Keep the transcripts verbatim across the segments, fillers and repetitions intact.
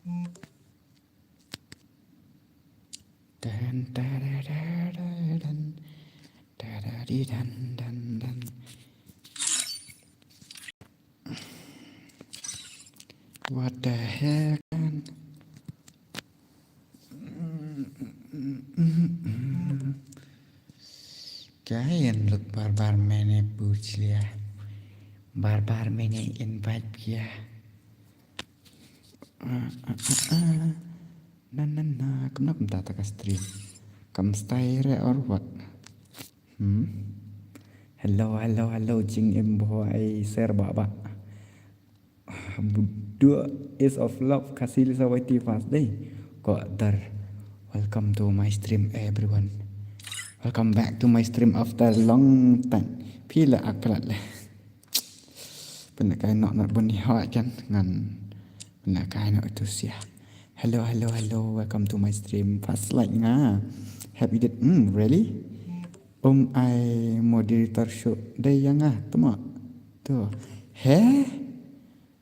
Dan, da, da, da, da, dan. Da, da, di, dan, dan, dan. What the heck, man? Kaei lut bar bar mane puch lia. Bar bar mane invite lia. Ah, ah, ah, ah. Na, na, na, kumno kumta ta ka stream? Kam style re or what? Hmm? Hello, hello, hello, jingim bhoi ser ba ba. Bdu is of love, Khasi Lisa Y T fast day. Ko dar. Welcome to my stream, everyone. Welcome back to my stream after a long time. Phi la ak palat le. Pynlehkai noh, not Boni hoi kan ngan. Pynlehkai noh itu sia. Hello, hello, hello. Welcome to my stream. First like nga. Happy date. Hmm, really? Um, ai moderator show dei ïa nga, tuma. Tu. He?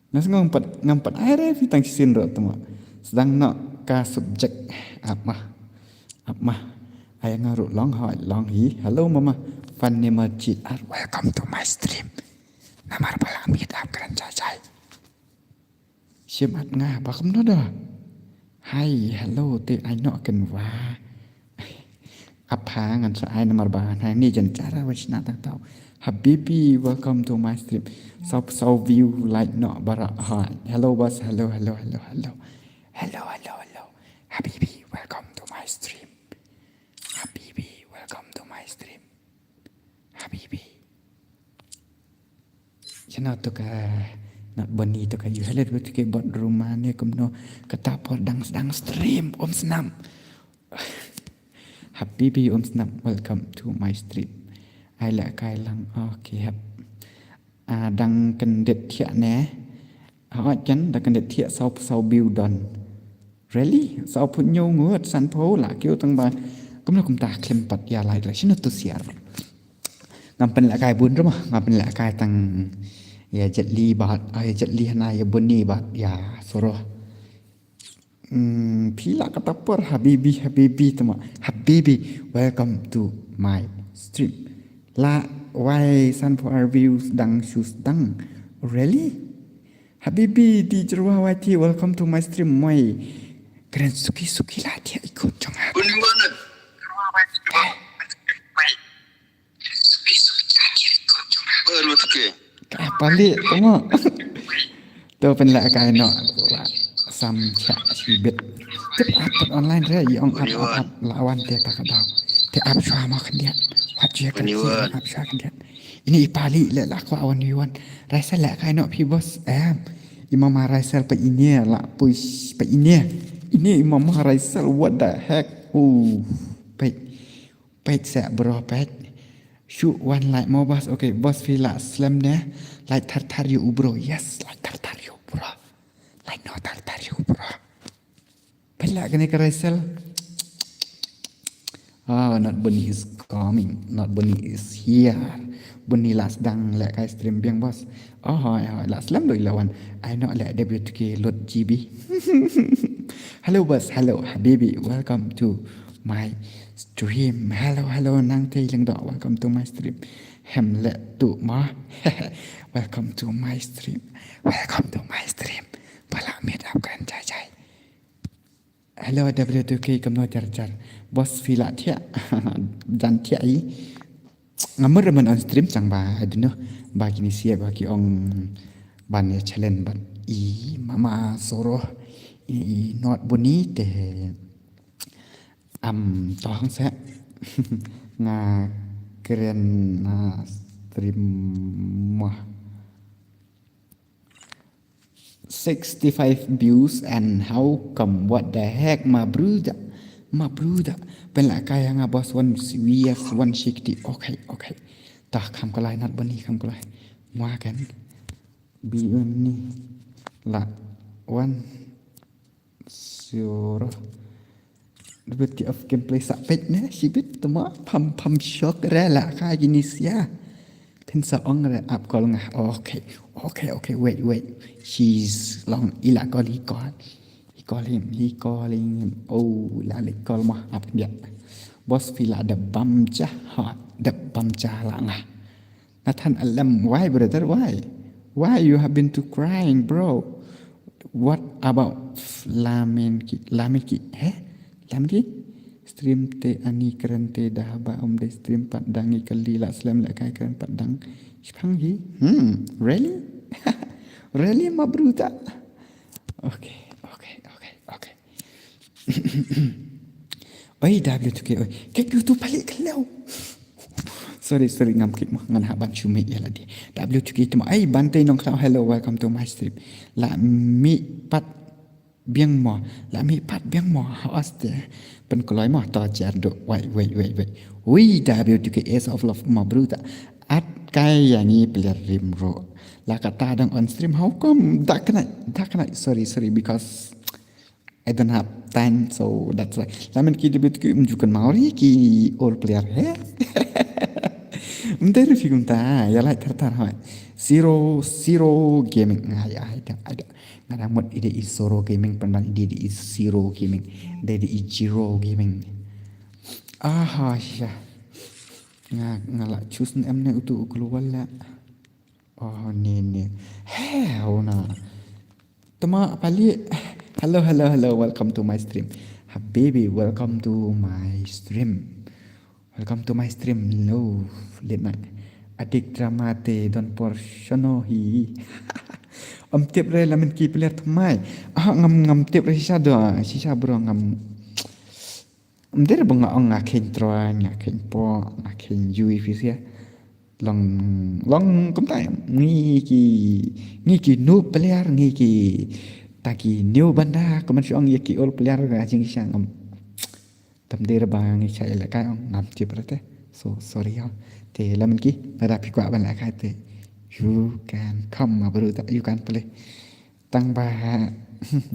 Nga sngewbha pat, ngam pat ai re phi tang shisien ruh, tuma. Sdang noh ka subject. Ap mah. Ap mah. Ai nga ruh long hoi, long hi. Hello mama. Fan ne ma jit ar. Welcome to my stream. Namar ba la miet ap kren jai jai. Shim at nga ba kumno da. Hi, hello, te ai noh ken wa. Apa ngan sa ai namar ba nang ni jan cara wa shna tang tau. Habibi, welcome to my stream. Saw, saw view like noh bara. Hi. Hello boss, hello, hello, hello, hello. Hello, hello, hello. Habibi, welcome to my stream. Habibi, welcome to my stream. Habibi. Shano to ka, not Boni to ka, you hello to ka bot room ne kumno, kata por dang, dang stream, um snam. Habibi, um snam, welcome to my stream. Ai lehkai lang, okay, hap. Ah, dang kyndit thiah ne. Hooid kan, dang kyndit thiah saw, saw view don. Really? Saw phew hynñiew ngut, san phew la kiew tang ba. Kumno kumta khlem pat ïa like, like. Shano to share. Ngam pynlehkai bun ruh ma, ngam pynlehkai tang ïa Jet Li bad, ah, ïa Jet Li hana ïa Boni bad ïa Soroh. Hmm, phi la kata por Habibi, Habibi tama. Habibi, welcome to my stream. La wai san phew ar views dang shu sdang. Really? Habibi di Jyrwa Y T, welcome to my stream, moi. Kren suki suki la dia ikut jong ha. Bun wan. Suki suki la dia ikut jong ha. Baru tu ke. Ka pali tama. To pynlehkai noh. Sam cha shibit. Tip ap online re, i ong ap ap ap la wan te ta ka daw. Te ap shuwa ma khyndiat. Wat ju ïa kren ap shuwa khyndiat. Ini i pali le la kwah wan ïa wan. Raisel lehkai noh phi boss. Em. I mama Raisel pa ine la push pa ine. Ine i mama Raisel, what the heck. Oh. Peit. Peit sa bro peit. Shu wan like mo boss. Okay boss phi la slem ne. Like thar thar ïa u bro. Yes, like thar thar ïa u bro. Like noh thar thar ïa u bro. Peit la kane ka Raisel. Ah, not Boni is coming. Not Boni is here. Boni la sdang lehkai stream biang boss. Oh, hoi, hoi, la slem doi la wan. Ai noh leh W T K load G B. Hello boss, hello habibi. Welcome to my stream. Hello, hello, nang tei leng doh. Welcome to my stream. Hem leh tu ma. Welcome to my stream. Welcome to my stream. Ba la miet ap kren jai jai. Hello W two K, kumno jar jar. Boss phi la thiah. Jan thiah i. Nga mut ruh ban on stream chang ba, I don't know. Ba kine sia ba ki ong ban ïa challenge ban. I mama Soroh. I not Boni te. Am tohang se. Nga kren na stream mah. Sixty-five views and how come, what the heck, my brother, my brother. Pynlehkai ïa nga boss, one views, one sixty. Okay, okay. Tah, kham kalai, not Boni, kham kalai. Mwa kan. Boni la wan. Sure. Bit of gameplay sa peit ne, shibit tama pam pam shock re la ka gini sia. Phin sa ong re ap kol nga. Okay, okay, okay, wait, wait. She's long ila kol i kol. I Call him, he calling him. Oh, la leh call mo, ap dia. Boss phi la dep bam jah, ha, dep bam jah la nga. Nathan Alam, why brother, why? Why you have been to crying, bro? What about Lamin ki, Lamin ki, he? Lamin ki? Stream te ani kren te da haba um dei stream pat dang i kali la slem leh kai kren pat dang. Shipang hi? Hmm, really? Really, ma bruta? Okay, okay, okay, okay. Oi, W two K, oi. Kek YouTube palik kalau. Sorry, sorry, ngam klik mo. Ngan hap ban shu mih ïa lade. W two K tu mo. Ai, Bante Nongkhlaw, hello, welcome to my stream. La mih pat biang mo. La mih pat biang mo. Hawas te. Pynkloi mo. To jar do. Wait, wait, wait, wait. Wi, W two K, Ace of Love, ma bruta. At kai ïa ngi player rim ro. La kata dang on stream. How come? Dak kena, dak kena. Sorry, sorry, because I don't have time, so that's why. Lamen ki debut ki um ju kynmaw ri ki old player, he? Mte ri fi kumta, ïa lai tar tar hoi. Zero, Zero Gaming. Ai, ai, da, ai, da. Nga dang mut ide i Zero Gaming, pynban ide i Zero Gaming. Ide i Zero Gaming. Aha, sha. Nga, nga la choose em ne utu u global la. Oh, ni, ni. He, oh, na. Tama pali. Hello, hello, hello. Welcome to my stream. Habibi, welcome to my stream. Welcome to my stream. Hello, late night. Adik drama te don por shono hi. Om tip re lamen ki player tmai. Ah, ngam, ngam tip re shisha do. Shisha bro ngam. Mder ba nga ong nga khein Troy, nga khein Po, nga khein Yui Fisia. Long, long kumta ngi ki, ngi ki noob player, ngi ki ta ki new banda, kumne shu ong ïa ki old player ka jingshang ngam. Tam der ba ngi shah ïa lehkai ong ngam tip re te. So sorry ho. Te lamen ki, lada phi kwah ban lehkai te. You can come ma bro ta, you can play. Tang ba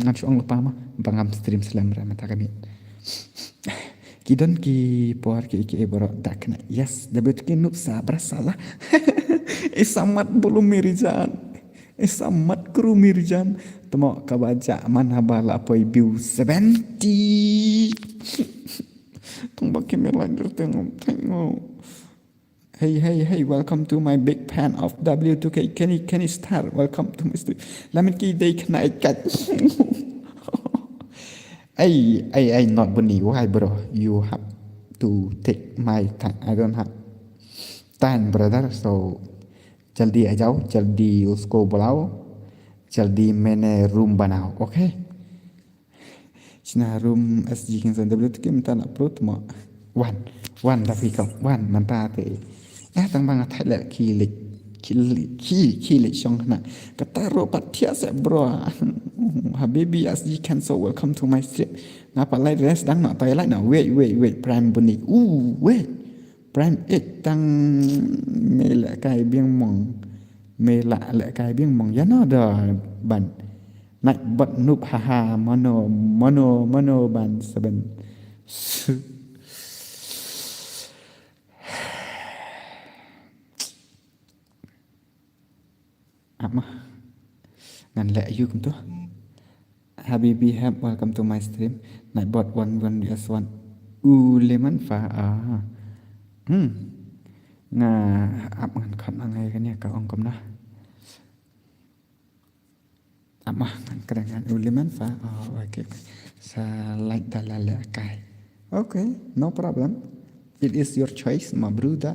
ngam shu ong lypa ma ba ngam stream slem re mynta ka miet. Ki don ki por ki ki boro da kena. Yes, da bet ki noob sa bra sala. Isa mat bulu mirijan. Isa mat kru mirijan. Temo kaba ja man haba la poi view seventy. Tang ba ki me like der tengok tengok. Hey, hey, hey, welcome to my big fan of W two K, Kenny, Kenny Star. Welcome to my stream. Lamen ki dei kena ikat. Ay, ay, ay, not bunny. Why, bro? You have to take my time. I don't have time, brother. So, जल्दी आ जाओ, जल्दी उसको बुलाओ, जल्दी मैंने रूम बनाओ, okay? China room S G Kingston W T K mynta la upload mo. Wan, wan da phi kam, wan mynta te. Eh, tang ba nga thait leh ki leh, ki leh, ki, ki leh shong na. Kata ro pat thiah se bro. Habibi S G Kenso, welcome to my stream. Nga pat lai rest dang na, tai lai na. Wait, wait, wait, Prime Bunny. Ooh, wait. Prime eight tang me lehkai biang mong. Me la lehkai biang mong. Ya no da ban. Nightbot noob, haha, mano, mano, mano ban seven. Ap ma. Ngan leh ayu kumto. Habibi Hep, welcome to my stream. Nightbot one one S one. U leman fa, ah. Hmm. Nga ap ngan khot ma ngai kane ka ong kumno. Ap ma ngan kren ngan u leman fa. Oh, okay. Sa like da la lehkai. Okay, no problem. It is your choice, ma bruda.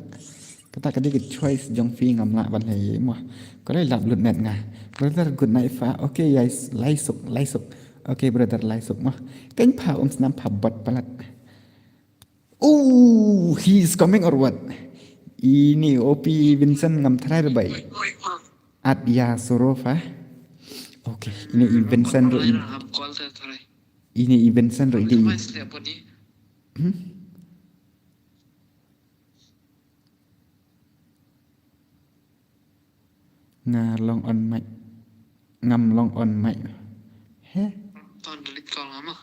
Kata ka dei ka choice jong phi, ngam lah ban leh mo. Ko leh lap lut met nga. Brother, good night fa. Okay, guys, lai suk, lai suk. Okay, brother, lai suk mo. Kan pha um snam pha bot palat. Oh, he is coming or what? Ini O P Vincent ngam try re bai. At ya Sorofa. Okay, ini i Vincent ro i. Ini i Vincent ro i di. Hmm? Nga long on mic. Ngam long on mic. He? Ton delete call nga ma.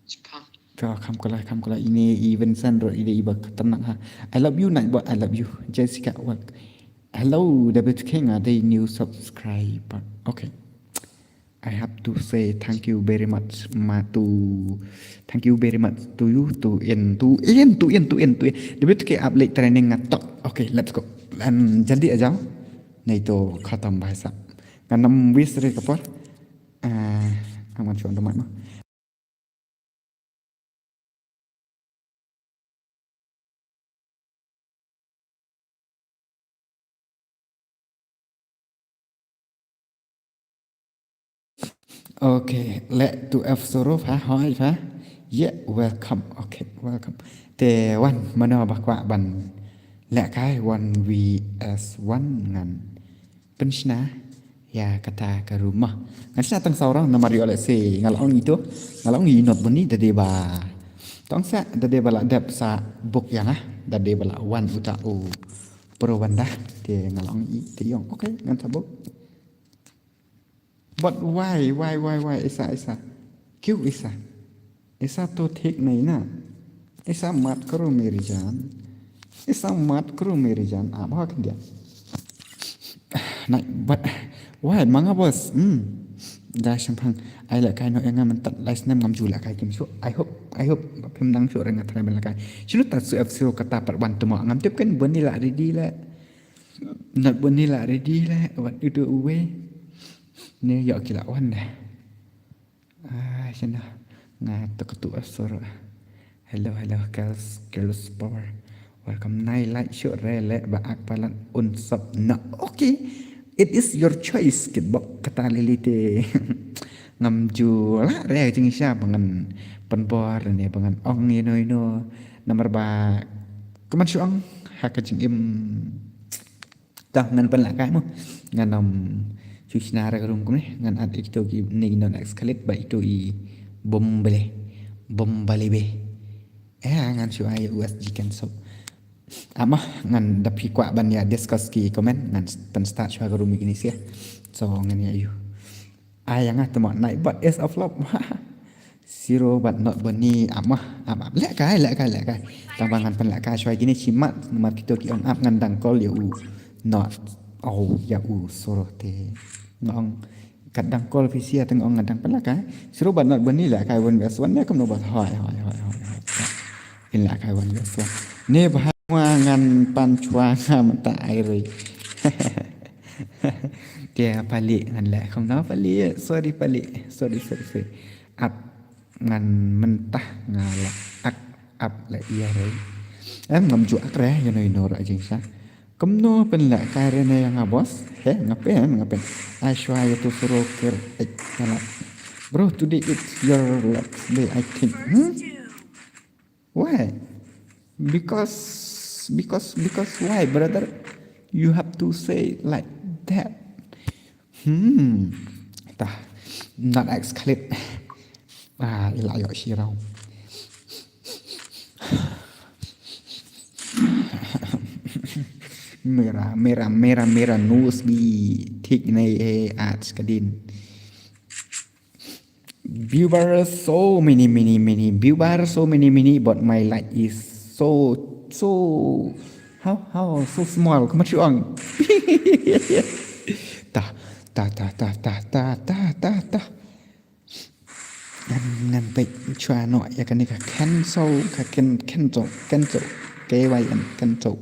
Chipang. Ka kham kala, kham kala, ini i Vincent ro, ini i ba katanak ha. I love you, Nightbot, I love you. Jessica, what? Hello, W T K nga dei new subscriber. Okay. I have to say thank you very much ma to, thank you very much to you, to in, to in, to in, to in, to in. Debit ke ap late training nga tok. Okay, let's go. Em, jaldi a jao. Nahi to khatam bhai sahab. Nga nam vis re ka por. Ah, aman chuan do mat ma. Okay, leh to F Soro ha, hoi ha. Yeah, welcome. Okay, welcome. Te wan mano ba kwah ban lehkai one V S one ngan pynshna ïa kata ka room ma. Ngan shna tang saw round namar ïoh lehse nga la ong ito, nga la ong i Not Boni da dei ba tang sa da dei ba la dep sa book ïa nga, da dei ba la wan uta u pro wanda. Te nga la ong i te ong okay ngan sa book. But why, why, why, why? Isa, isa. Kyu isa? Isa to thik nahi na. Isa mat karo meri jaan. Isa mat karo meri jaan. Ah, bahak dia. Nahi, but why? Ma nga boss. Hmm. Da shemphang. Ai lehkai noh ïa nga mynta lai snem ngam ju lehkai kim shuh. I hope, I hope phim nang shuh re nga try ban lehkai. Shinu ta su F Soro kata part one tu ma ngam tip kan Boni la ready leh. Not Boni la ready leh. What to do away? Ne ïoh ki la wan deh. Ah, shano. Nga to ka tu F Soro. Hello, hello, girls, girls power. Welcome. Nai like shuh re leh ba ak palat un sop na. Okay. It is your choice. Kit bok kata lili te. Ngam ju lah re jingshisha ba ngan pynbor ne ba ngan ong ïano ïano. Namar ba ka man shu ong ha ka jingim. Tah ngan pynlehkai mo. Ngan ym shu shna re ka room kumne. Ngan add ito ki ne i non ex khalid ba ito i Bombale. Bombale be. Eh ngan shu ai U S G cancel. Ama ngan da phi kwah ban ïa discuss ki comment ngan pyn start shuwa ka room kine sia. So ngan ïa yu. Ai ïa nga tymmen nai bad Ace of Love. Siro bad Not Boni ap ma ap ap lehkai lehkai lehkai. Tang ba ngan pynlehkai shuwa kine shimat namar kito ki ong ap ngan dang call ïa u Not. Oh ïa u Soro te. Nga ong kat dang call phi sia te nga ong ngan dang pynlehkai. Siro bad Not Boni lehkai one versus one ne kumno bad hoi hoi hoi hoi hoi. In lehkai one versus one. Ne bha ngan pan shuwa nga mynta ai re. Te pali ngan leh kham na pali sorry pali sorry sorry sorry. Ap ngan mynta nga la ak ap la ïa re. Em ngam ju ak re ïa no ïa no ra jing sa. Kumno pynlehkai re ne ïa nga boss. He nga pen nga pen. Ai shuwa ïa tu Soro ker ek kala. Bro today it's your last day I think. Hmm? Why? Because because because why brother? You have to say like that. Hmm. Tah. Not ex khalid. Ah, ila yo shirau. Mera mera mera mera nus bi thik nei eh at skadin. Viewer so many many many viewer so many many but my light is so so how how so small kama chuang. Tah tah tah tah tah tah tah tah tah. Ngan ngan pek chua no ya kani ka cancel ka ken cancel cancel K Y N cancel.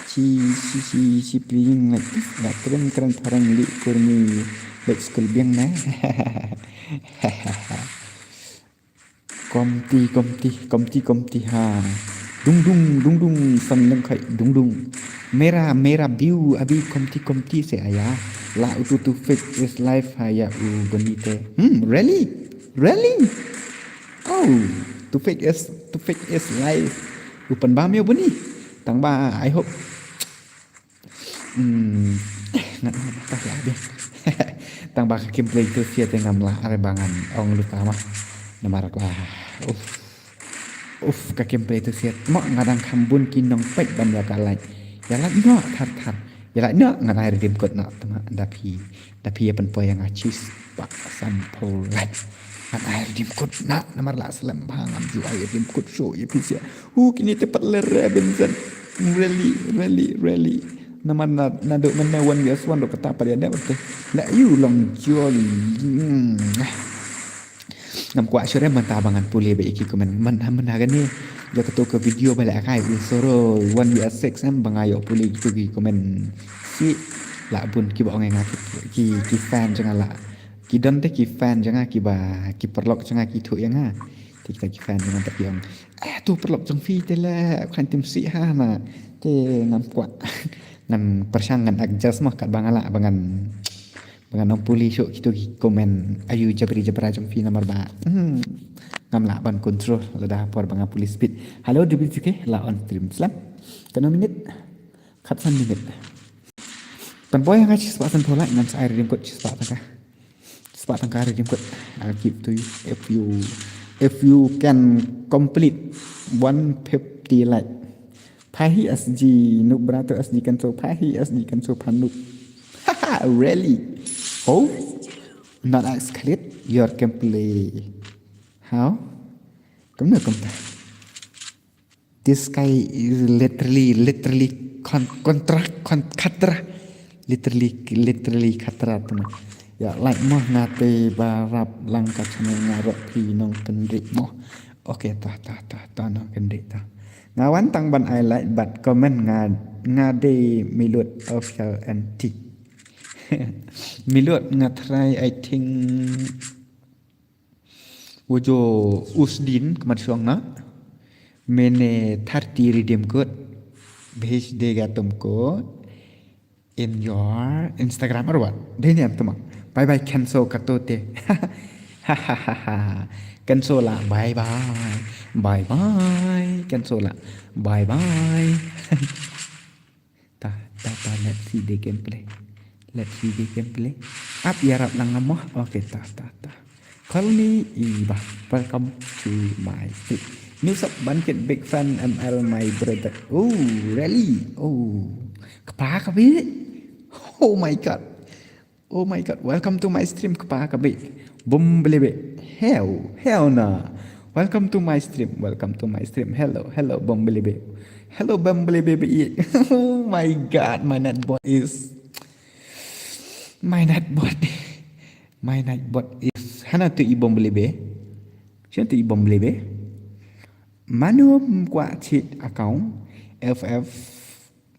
Chi chi chi chi pling like this. Like kren kren parang li kurni. Like school biang na. Komti komti komti komti ha. Dung dung dung dung san leng khai dung dung. Mera mera biu abi komti komti se aya. La utu tu fake is life ha ya u bonite. Hmm, really? Really? Oh, tu fake is tu fake is life. U pan bam ya boni. Tang ba I hope. Hmm. Ngat ngat ta la bi. Tang ba ka kim play tu sia te ngam la are ba ngan ong lu ta ma. Namar ba. Uf. Uf ka kim play tu sia. Mo nga dang kham bun ki nong pek ban ya ka lai. Ya lai no thar thar. Ya lai no ngan ai redeem code no tama da phi. Da phi ya pen poi ya nga cheese. Pak sam pol lai. Ngan ai redeem code no namar la slem ba ngam ju ai redeem code show ya phi sia. Hu kini te pat le re Vincent. Really, really, really. Namar na, naduh mynne one vs one ruh kata pat ïa dep te. La ïu long jol. Hmm. Ngam kwah shuh re mynta ba ngan pule beit ïa ki comment. Man, man ha kane. Ïa kato ka video ba la kai u soro one vs six em ba nga ïoh pule ïa kito ki comment. Shi la bun kiba ong ïa nga ki, ki, ki fan jong nga la. Ki don te ki fan jong nga kiba, ki paralok jong nga ki thuh ïa nga. Te kita ki fan jong nga te ki ong, "Eh, to paralok jong phi te leh, khlaiñ tim sih ha na." Te ngam kwah. Ngan pyrshang ngan adjust mo katba nga lah ba ngan, ba ngan ong pule shuh kito ki comment ayu jabri jabra jong phi namar ba, hmm, ngam lah ban control lada por ba nga pule speed. Hello, dubi juke la on stream slam. Katno minit? Khatsan minit. Pynboi ha nga shispah sanphew like, ngan sa ai redeem code shispah tyngka. Shispah tyngka redeem code. I'll give to you if you, if you can complete one fifty like. Phahi S G Noob Brother S G Kanso, phahi S G Kanso pha Noob. Haha, really? Oh? Not escalate your gameplay. How? Kumno kumta? This guy is literally, literally con-, contra, con-, khatra. Literally, literally khatra tu na. Ya, like mo nga te ba rap lang ka channel nga rap phi nongkynrih mo. Okay, tah, tah, tah, tah, nongkynrih tah. Nga wan tang ban ai like bad comment nga, nga dei Milut Official N T. Milut nga try, I think, Wujo Usdin kmat shong na. Mene thirty redeem code. Bhej dega tumko in your Instagram or what? Dei niam tumang. Bye bye Kenso katote. Hahaha. Kenso la bye bye. Bye bye. Kenso la bye bye. Ta, ta, ta, let's see the gameplay. Let's see the gameplay. Ap ïarap lang nga mo. Okay, ta, ta, ta. Call me Iba. Welcome to my stream. New sub ban kit big fan M L my brother. Oh, really? Oh. Kpa ka bi? Oh my god. Oh my god, welcome to my stream kpa ka bi. Bumblebee. Hell, hell na. Welcome to my stream. Welcome to my stream. Hello, hello, Bumblebee. Hello, Bumblebee. Oh my god, my netbot is, my netbot. My netbot is. Hana tu i Bumblebee. Sian tu i Bumblebee. Manu kwa cheat account. F F.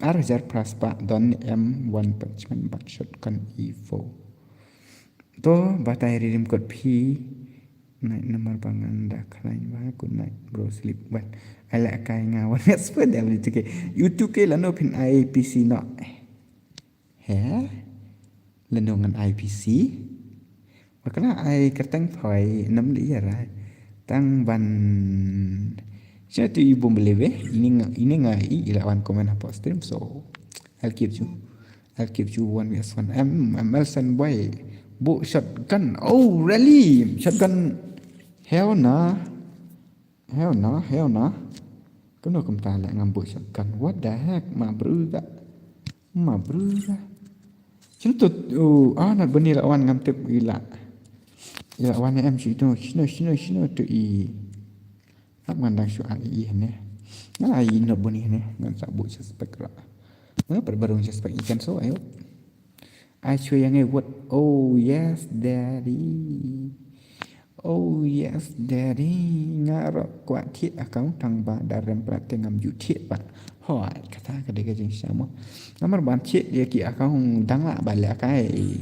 Ar hajar phra spah don em one punch man bad shotgun E four. To batai redeem code phi. Night number ba ngan da khlaiñ ba good night bro sleep well. Ai la kai nga wan ngat spot da bli tuke. Yutu ke lano phin ai P C no. He? Lano ngan ai P C? Bakla ai kyrteng phai nam li ïa rai. Tang ban. Sha tu i Bumblebee. Ini nga, ini nga i ila wan comment hapoh stream. So I'll give you, I'll give you one vs one. M, M L Sen Boy. Bu shotgun. Oh, really? Shotgun. Hell na. Hell na, hell na. Kumno kumta leh ngam bu shotgun. What the heck? Ma bru ka. Ma bru ka. Shin tu, uh, ah, not bani la wan ngam tip ila. Ila wan em shi tu. Shino, shino, shino tu i. Ngam ngandang shu ai i hene. Nga ai not bani hene. Ngan sa bu suspect ra. Nga perbarung suspect ikan so ayo. Ai shu yang e wot. Oh yes daddy. Oh yes daddy. Nga rok kwah thied account tang ba da rem prat te ngam ju thied pat. Hoi kata ka dei ka jingshisha mo. Namar ban thied ïa ki account dang lah ba lehkai.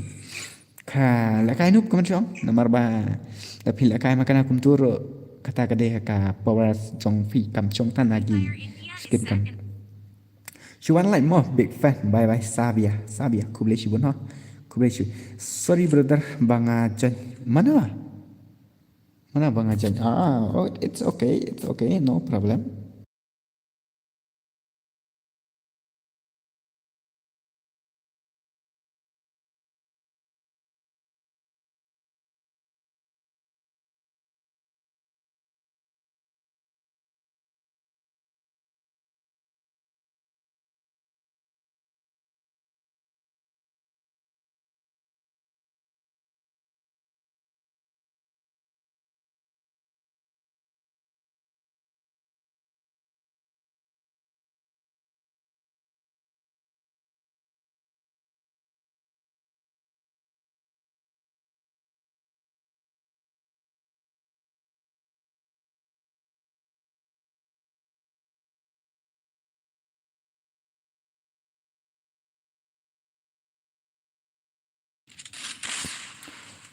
Ka lehkai nup ka man shong. Namar ba da phi lehkai ma kana kumtu ruh kata ka dei ka power jong phi kam shong tan agi. Skip kan. Shu wan like mo, big fan. Bye bye Sabia. Sabia khublei shibun ho. Khublei shibun. Sorry brother ba nga join. Mana? Mana ba nga join? Ah, oh, it's okay. It's okay. No problem.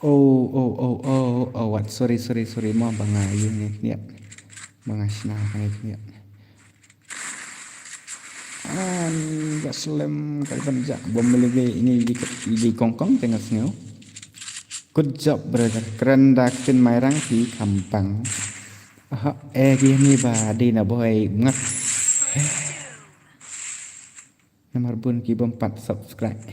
Oh, oh, oh, oh, oh, what? Sorry, sorry, sorry, ma ba nga ïa ngi kniat. Ba nga shna ka ngi kniat. An ba slem ka ban jak bom lebe ini di, di kongkong tengah sngeu. Good job, brother. Kren da ktien Mairang phi kham pang. Aha, eh, ki ni ba di na boy ngak. Namar bun ki bym pat subscribe.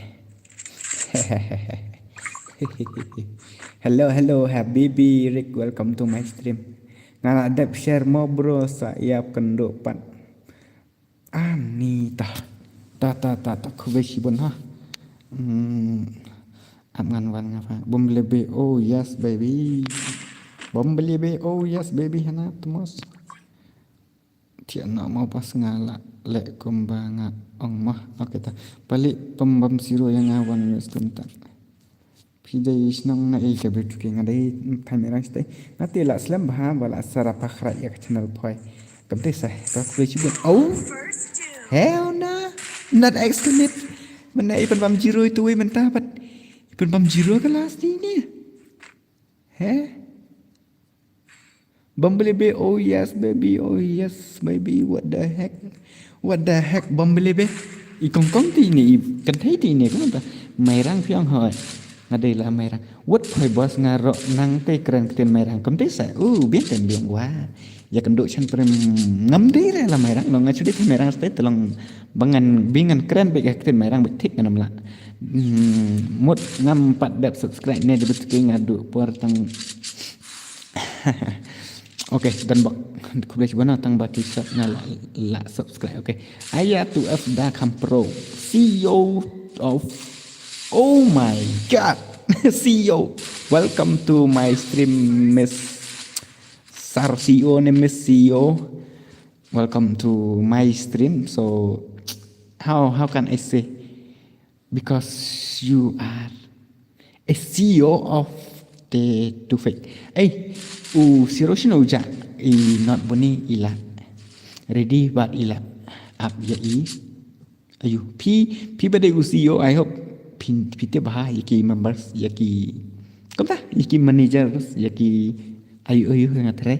Hello, hello, habibi Rick, welcome to my stream. Nga la dep share mo bro, sa ïap kynduh pat. Ani ta. Ta, ta, ta, ta, khublei shibun ha. Hmm. Ap ngan wan nga fa. Bom lebe, oh yes baby. Bom lebe, oh yes baby, hana tmos. Tiak noh mo pas nga la leh kumba nga ong mo. Okay ta. Pali pem bam siro ïa nga wan ïa stum ta. Phi dei shnong na ei ka bit ki nga dei phai Mairang stai. Nga te la slem bha ba la sara pa khra ïa ka channel phoi. Kam te sa ka khublei shibun. Oh. Hell na. Not excellent. Mana ipan bam zero itu wei mynta pat. Ipan bam zero ka last ni ni. He? Bumblebee, oh yes baby, oh yes baby, what the heck? What the heck, Bumblebee? I kongkong ti ni, i kynthei ti ni, kumta. Mairang phi ong hoi. Nga dei la Mairang. Wat phoi boss nga ro nang te kren ktien Mairang. Kumte sa. Uh, biang ten biang wa. Ïa kynduh chan prem ngam dei re la Mairang. Long nga chu dei Mairang stai te long ba ngan bi ngan kren beit ïa ktien Mairang beit thik ngan ym lah. Hmm, mut ngam pat dep subscribe ne dep ki nga duh por tang. Okay, done bok. Khublei shibun tang ba ki sub nga la, la subscribe. Okay. Aya two F da kham pro. C E O of, oh my god. C E O. Welcome to my stream, Miss Sir C E O ne Miss C E O. Welcome to my stream. So how, how can I say? Because you are a C E O of the two fake. Ei, u siro shino uja i not buni ila. Ready but ila. Up ya i. Ayu, phi, phi ba dei u C E O, I hope phi, phi te bha ya ki members, ya ki. Kumta, ya ki managers, ya ki ayu, ayu, nga thre.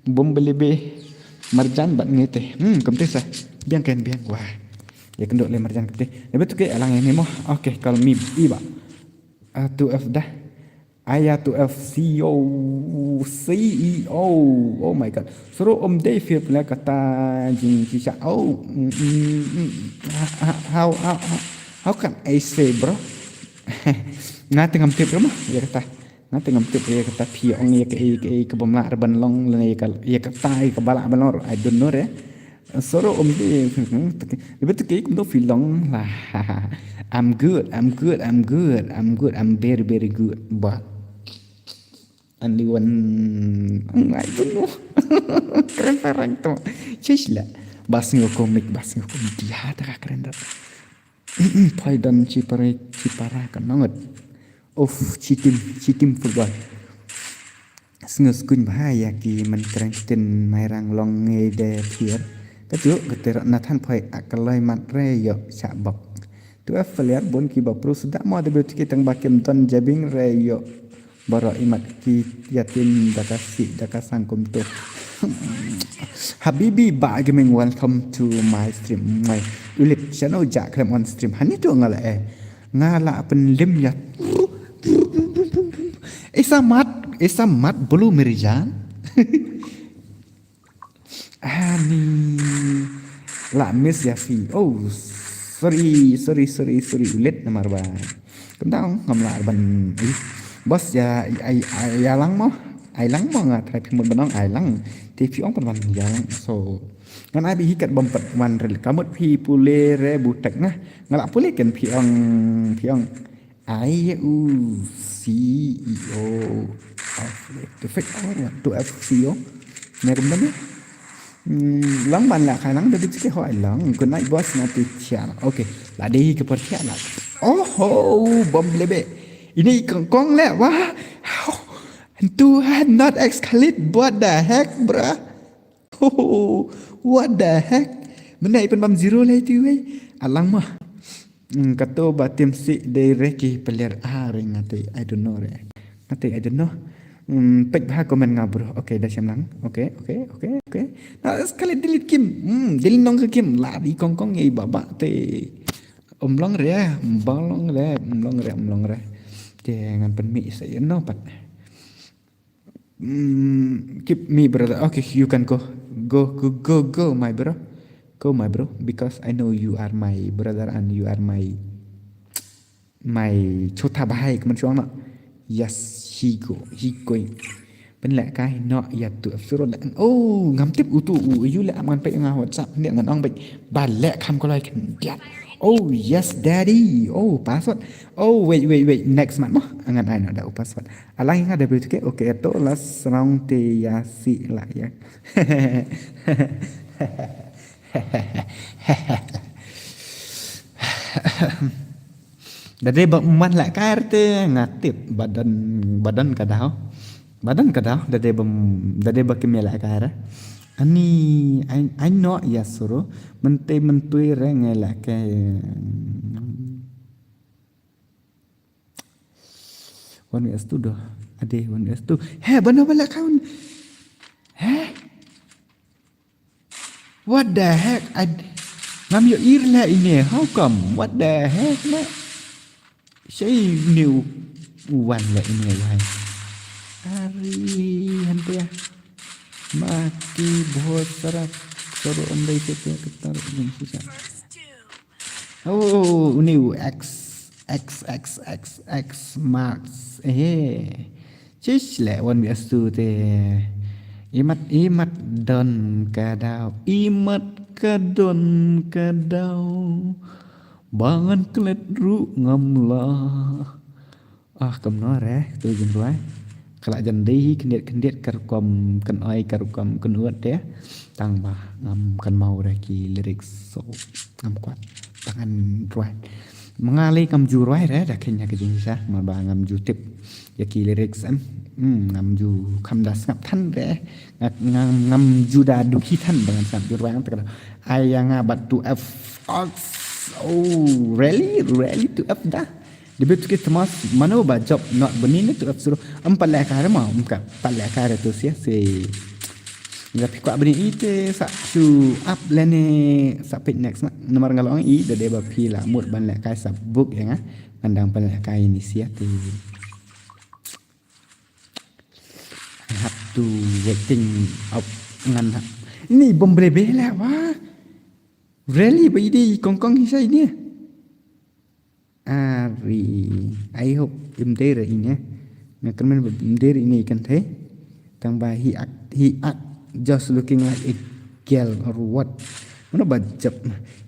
Bumblebee, Marjan bad ngi te. Hmm, kumte sa. Biang ken biang. Wah. Ïa kynduh le Marjan kumte. Lebe tu ke alang ini mo. Okay, call me Iba. Ah, two F dah. Aya two F C E O, C E O. Oh my god. Suru um dei feel pula kata jing shisha. Oh, mm, mm, mm. Ha- ha- how, how, how, how can I say, bro? Nga tengam tip rumah ya kata. Nga tengam tip ya kata phi ong ya ka, ya ka, ya ka bamla ban long lane ya ka, ya kata ya ka bala ban long. I don't know re. Soro um di. Betul ke kum do phi long lah. I'm good, I'm good, I'm good, I'm good, I'm very, very good. But only one, I don't know. Keren parang tu. Chisla. Bas ngu komik, bas ngu komik. Dia tak keren dah. Poi don chi pare chi para ka nongot. Of chi tim, chi tim football. Sngus kuñ bha ya ki man krang ktien Mairang long ngi de thier. Ka juk ka ter na than poi ak ka loi mat re yo cha bok. Tu F player bun ki ba prus da mo de bet ki tang ba kim don jabing re yo. Baro imat ki yatim da ka si da ka sang kum tu. Habibi ba gaming, welcome to my stream. My ulip channel ja klem on stream. Hani tu ngala eh. Ngala pen lim ya. Isa mat, isa mat bulu merijan. Ani la miss ya fi. Oh, sorry, sorry, sorry, sorry. Ulit namar ba. Kentang ngam la ban. Bos ya, ai, ai, ya lang mo. Ai lang mo nga try phi mut benong ai lang. Te phi ong pan ban ya lang. So ngan ai bi hikat bom pat wan rel. Kamut phi pule re butek nah. Ngala pule ken phi ong, phi ong. Ai u C E O of the fake hour, two F C E O. Ne kum dane. Hmm, lang ban la khai lang da bit ke ho ai lang. Good night boss na ti chia. Okay. La dei ke per chia la. Oh ho, bom lebe. Ini kong kong le wah. Tuhan not excellent. What the heck, bruh? Oh, what the heck? Menai pen bam zero le tu wei. Alang mah. Hmm, kato ba tim si dei re ki player a re ngate, I don't know re. Ngate, I don't know. Hmm, pek bha comment nga bro. Okay, da shem lang. Okay, okay, okay, okay. Na sekali delete kim. Hmm, delete nong ke kim. La di kong kong ei baba te. Um long re, um long re, um long re, um long re. Te ngan pynmih sa ïa no pat. Mm, keep me, brother. Okay, you can go. Go, go, go, go, my bro. Go, my bro, because I know you are my brother and you are my, my chota bhai, kumne shuwa na. Yes, he go, he going. Pynlehkai noh ïa tu F zero leh. Oh, ngam tip utu u, ïu leh, ngan peit nga WhatsApp, ne ngan ong beit. Ba leh kham kloi khyndiat. Oh, yes, daddy. Oh, password. Oh, wait, wait, wait. Next month mo. Ngan ai noh da u password. Alang nga da bri tu ke, okay, to la srong te ïa si la ïa. Da dei ba man la kar te nga tip ba don, ba don ka daw. Ba don ka daw, da dei ba, da dei ba kim ïa la kar. Ani, ai, ai noh ïa suru, mynte myntui re ngai la ke. One V S two doh. Ade one V S two. He, bana bala kaun. He? What the heck? I, ngam ïohi re leh ine. How come? What the heck leh? Shei new one leh ine wai. Ari, hante ya. Maki bahut sara suru andai se te ketar jing sisa. Oh, new X, X, X, X, X Max. Eh. Chish leh one V S two te. Imat, imat don ka daw. Imat ka don ka daw. Ba ngan klet ruh ngam lah. Ah, kumno re, tu jingrwai. Ka la jan dei hi khyndiat khyndiat ka rukom kan oi ka rukom kan uat te. Tang ba ngam kan mau re ki lyrics, so ngam kwat. Tang ngan rwai. Ma nga lei ngam ju rwai re da kynja ka jingshisha, ma ba ngam ju tip ïa ki lyrics em. Hmm, ngam ju kham da sngap than re. Nga, ngam, ngam ju da dukhi than ba ngan sngap ju rwai ngan te ka da. Ai ïa nga bad two F. Ox. Oh, really? Really two F da? Debut ki Thomas, mano ba job not bani ne tu F zero. Em pat leh kare ma, em ka pat leh kare tu sia si. Nga phi kwah bani ite sa chu up lane sa pit next ma. Namar nga long i da dei ba phi la mut ban leh kai sa book ïa nga. Ngan dang pan leh kai ni sia ti. I have to waiting up ngan ha. Ini bom brebe leh wa. Really ba ide kong kong hi sa ini. Ari, I hope im dei re ine. Nga kyrmen ba im dei re ine kan the. Tang ba hi act, hi act just looking like a girl or what. Mano ba jap.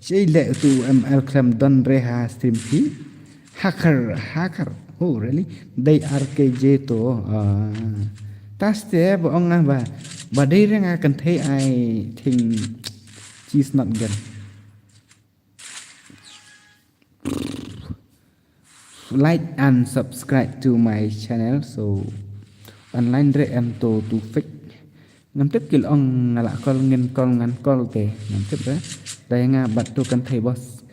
Shei le tu M L khlem don re ha stream phi. Hacker, hacker. Oh, really? Dei R K J to. Ah. Taste ba ong nga ba. Ba dei re nga kan the, I think she's not girl. Like and subscribe to my channel. So online re em to tu fake. Ngam tip ki ong nga la call ngin call ngan call te. Ngam tip re. Dei nga bat tu kan thei boss.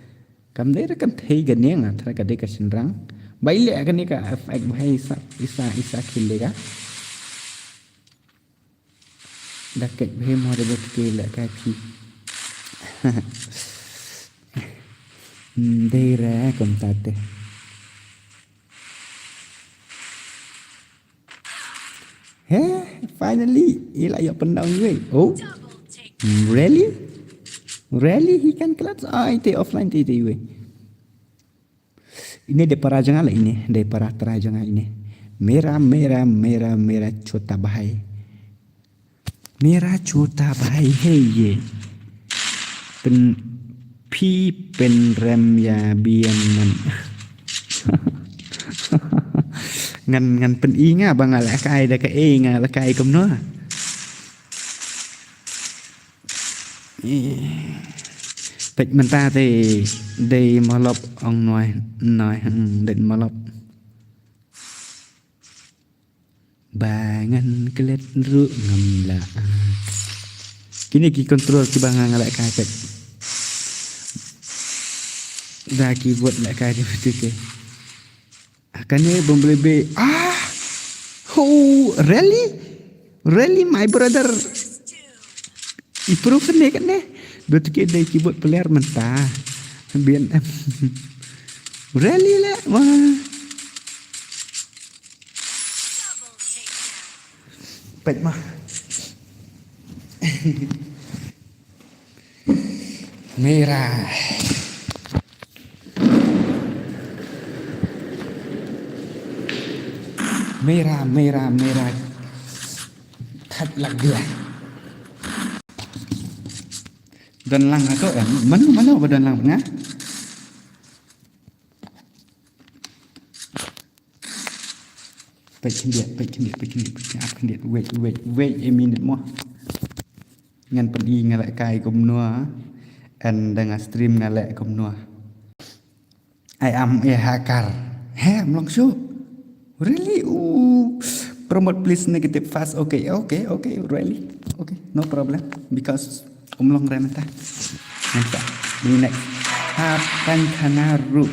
Kam dei re kan thei gane nga thra ka dei ka shinrang. Bai le gane ka effect bai sa isa isa khil le ka. Da kek bhem ho da bot ke la ka phi. Dei re kumta te. He, finally ila ïa pendang yue. Oh. Really? Really he can clutch? Ai te offline te te yue. Ine dei para jong nga la ine, dei para trai jong nga ine. Mera, mera, mera, mera chota bhai. Mera chota bhai hai ye. Pen phi pen rem ya bian ngan. Ngan, ngan pen i nga ba nga la kai da ka e nga la kai kumno. Pek mynta te dei malop ong noi noi, hmm, dei malop. Ba ngan klet ruh ngam lah. Kine ki control kiba nga nga lah kai pek. Da keyboard la ka di betul ke. Kane Bumblebee. Ah! Oh, really? Really, my brother? I proof ne kane. Betul ke dei keyboard player mynta. B N M. Really le? Wah. Peit ma. Mira. Mira, mira, mira. Thait lak dia. Don lang ha ko em. Mano, mano ba don lang nga? Peit khyndiat, peit khyndiat, peit khyndiat, peit khyndiat, ap khyndiat. Wait, wait, wait a minute mo. Ngan pyni nga leh kai kumno. And da nga stream nga leh kumno. I am a hacker. He, mlong shu. Really? Ooh. Promote please, negative fast. Okay, okay, okay, really. Okay, no problem. Because um long re mynta. Mynta. Ni next. Ha pan khana ru.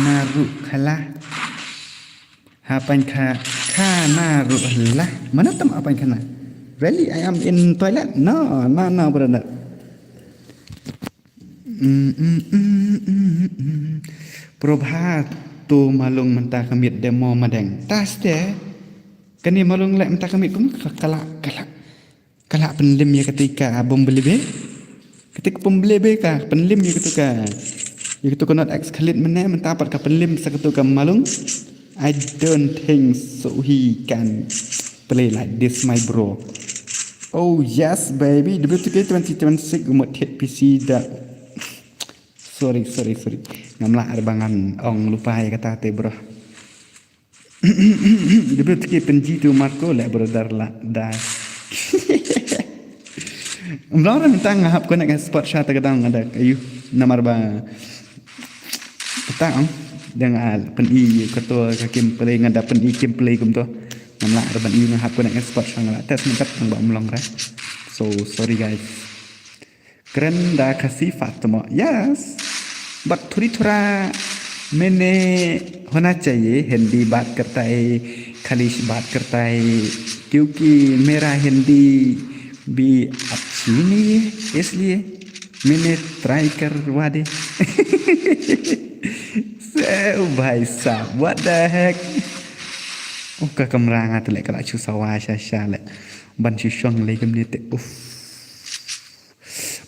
Na ru khala. Ha pan kha, khana ru la. Mana tam ha pan khana? Really, I am in toilet? No, no, no, brother. Mm, mm, mm, mm, mm. Probha to malung mynta ka miet demo madeng. Taste. Kane malung leh mynta ka miet kum ka kala, kala. Kala pynlim ïa kata ka Bumblebee. Kata ka Bumblebee ka pynlim ïa kata ka. Ïa kata ka Note X Khalid mynne mynta pat ka pynlim sa kata ka malung. I don't think so he can play like this, my bro. Oh yes, baby. W two K twenty twenty-six umut hit P C da. Sorry, sorry, sorry. Ngam lah ar ba ngan ong lupa ïa kata te, bro. Debut ki penji tu Marco le brother la da. Mlong ram tang hap connect spot shot ka dang ada ayu namar ba. Petang dang al peni kato ka gameplay ngada peni gameplay kumto. Namla arban yu nga hap connect spot shot ngala test mengkat tang ba mlong ra. So sorry guys. Kren da Khasi Fatima. Yes. But थोड़ी थोड़ा मैंने होना चाहिए हिंदी बात करता है, खलीश बात करता है, क्योंकि मेरा हिंदी भी अच्छी नहीं है, इसलिए मैंने ट्राई करवा दे। So, भाई साहब, what the heck? Oh, ka kamra nga te le ka la chu sawa sha sha le. Ban chu shong le kam ne te. Uff.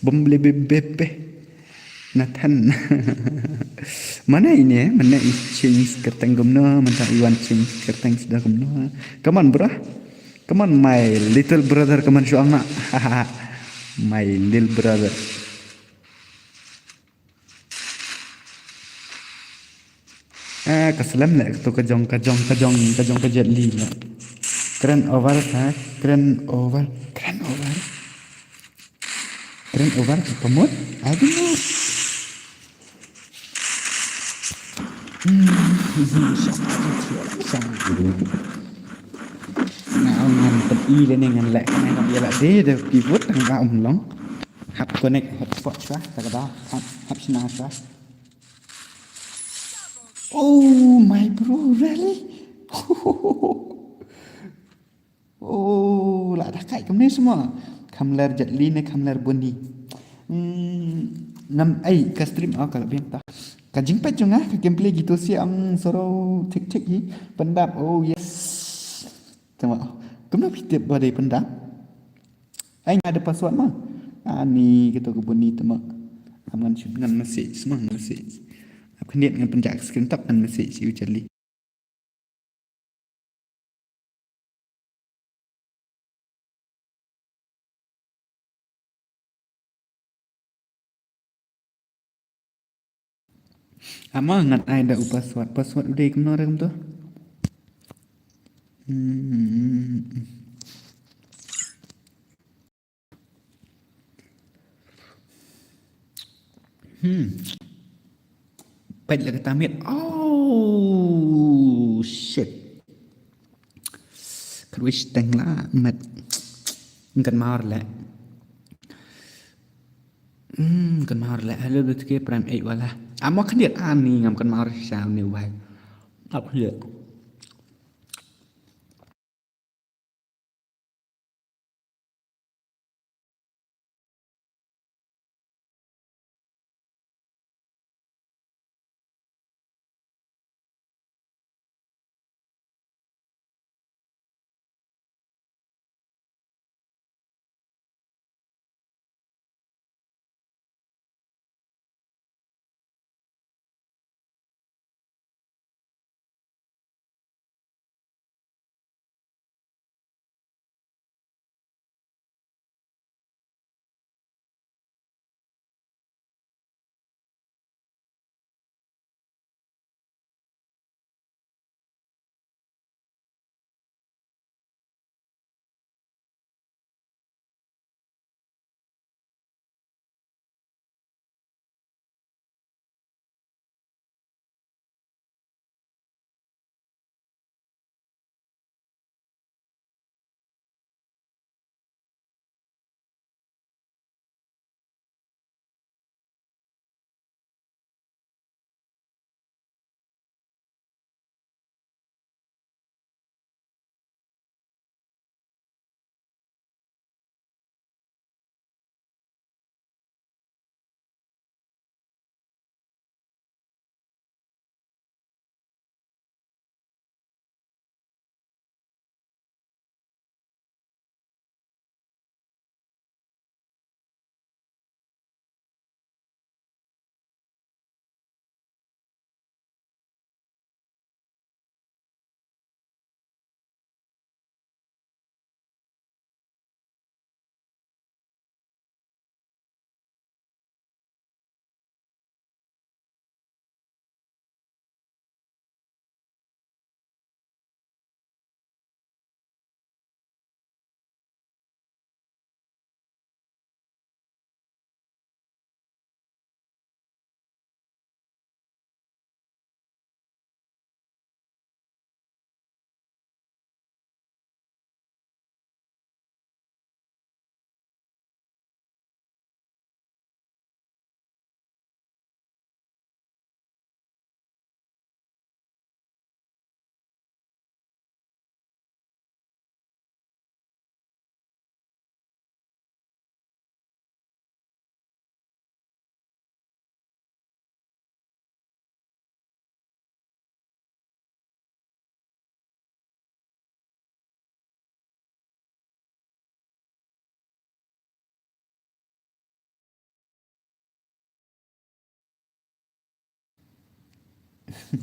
Bumblebee. Nathan. Mana ini, mana i change kerteng kumno, mana i wan change kerteng suda kumno. Come on, bro. Come on, my little brother, come on, shuang na. My little brother. Ah, ka slem le, ka tu ka jong, ka jong, ka jong, ka jong ka Jet Li le. Kren over, ha? Kren over, kren over. Kren over, ka pamut? I don't know. Hmm, nga ngan pet i le ne ngan le, ngan ïa le de, de pivot, ngan ka um long. Hap connect hotspot shwa, ta ka da, hap, hap shna shwa. Oh my bro, really? Oh, la da kai kumne semua. Khamler Jet Li ne khamler Boni. Hmm, nam ai ka stream ah ka la biang ta. Ka jingpet jong nga ka gameplay gitu si ang soro tik tik hi. Pyndap, oh yes. Tengok. Kumno phi tip ba dei pyndap? Ai nga ada password ma. Ani kita ko Boni tengok. Am ngan shoot ngan message semua ngan message. Ap khyndiat ngan pynjah screen top ngan message ïa u Jet Li. Ama ngan ai da u password. Password u dei kumno re kumto? Hmm. Hmm. Peit la kata miet. Oh shit. Kyrwish teng la met. Kan mar le. Hmm, kan mar le. Hello, dut ke prime eight wala. Amo khyndiat ani ngam kynmaw shisha une u bhai. Ap khyndiat.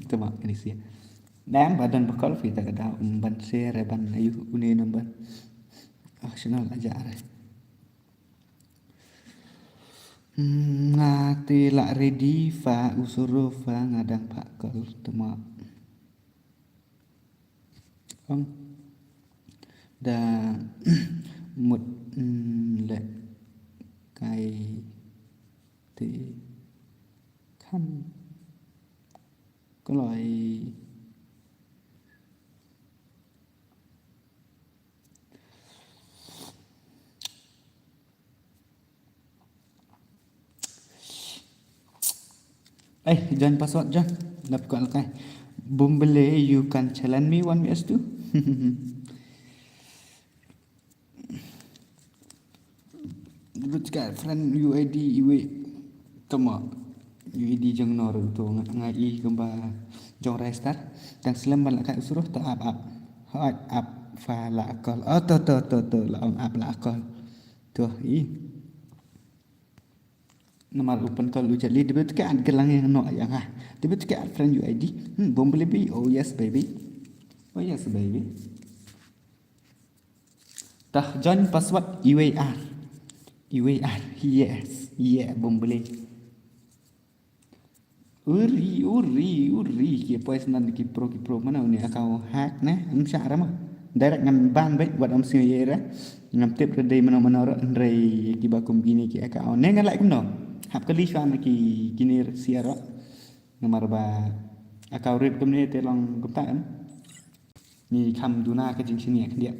Tama kani sia. Dang ba don ba call fi ta ka daw, um, ban share ban ayu une number. Ah, channel aja are. Hmm, nga te la ready fa usuru fa nga dang pa call tama. Ong. Da mut, mm, le kai te kham kloi. Eh, join password, join. Lap ko alkai. Bumbele, you can challenge me one v two. Dut ka friend U I D iwe. Tama. U I D jong nor to nga, nga i kumba jong Rai Star. Tang slem ban la ka usruh to ap ap. Hot ap fa la call. Oh, to, to, to, to, la ong ap la call. To i. Namar open call u jali, debit ka at gelang yang no yang ha. Debit ka at friend U I D. Hmm, Bumbele bi. Oh yes, baby. Oh yes, baby. Tah, join password U I R. U I R. Yes. Yeah, Bumbele. Uri, uri, uri. Ki pois nan ki pro, ki pro. Mana uni account hack ne? Em sha rama. Direct ngan ban bai, wat om sing yera. Ngam tip re dei mano mano ro, hynrei ki ba kum kini ki account. Ne ngan like kumno. Hap kali shwa na ki kini sia ro. Namar ba account rit kumne te long kumta em. Ni kham duna ka jingshini khyndiat.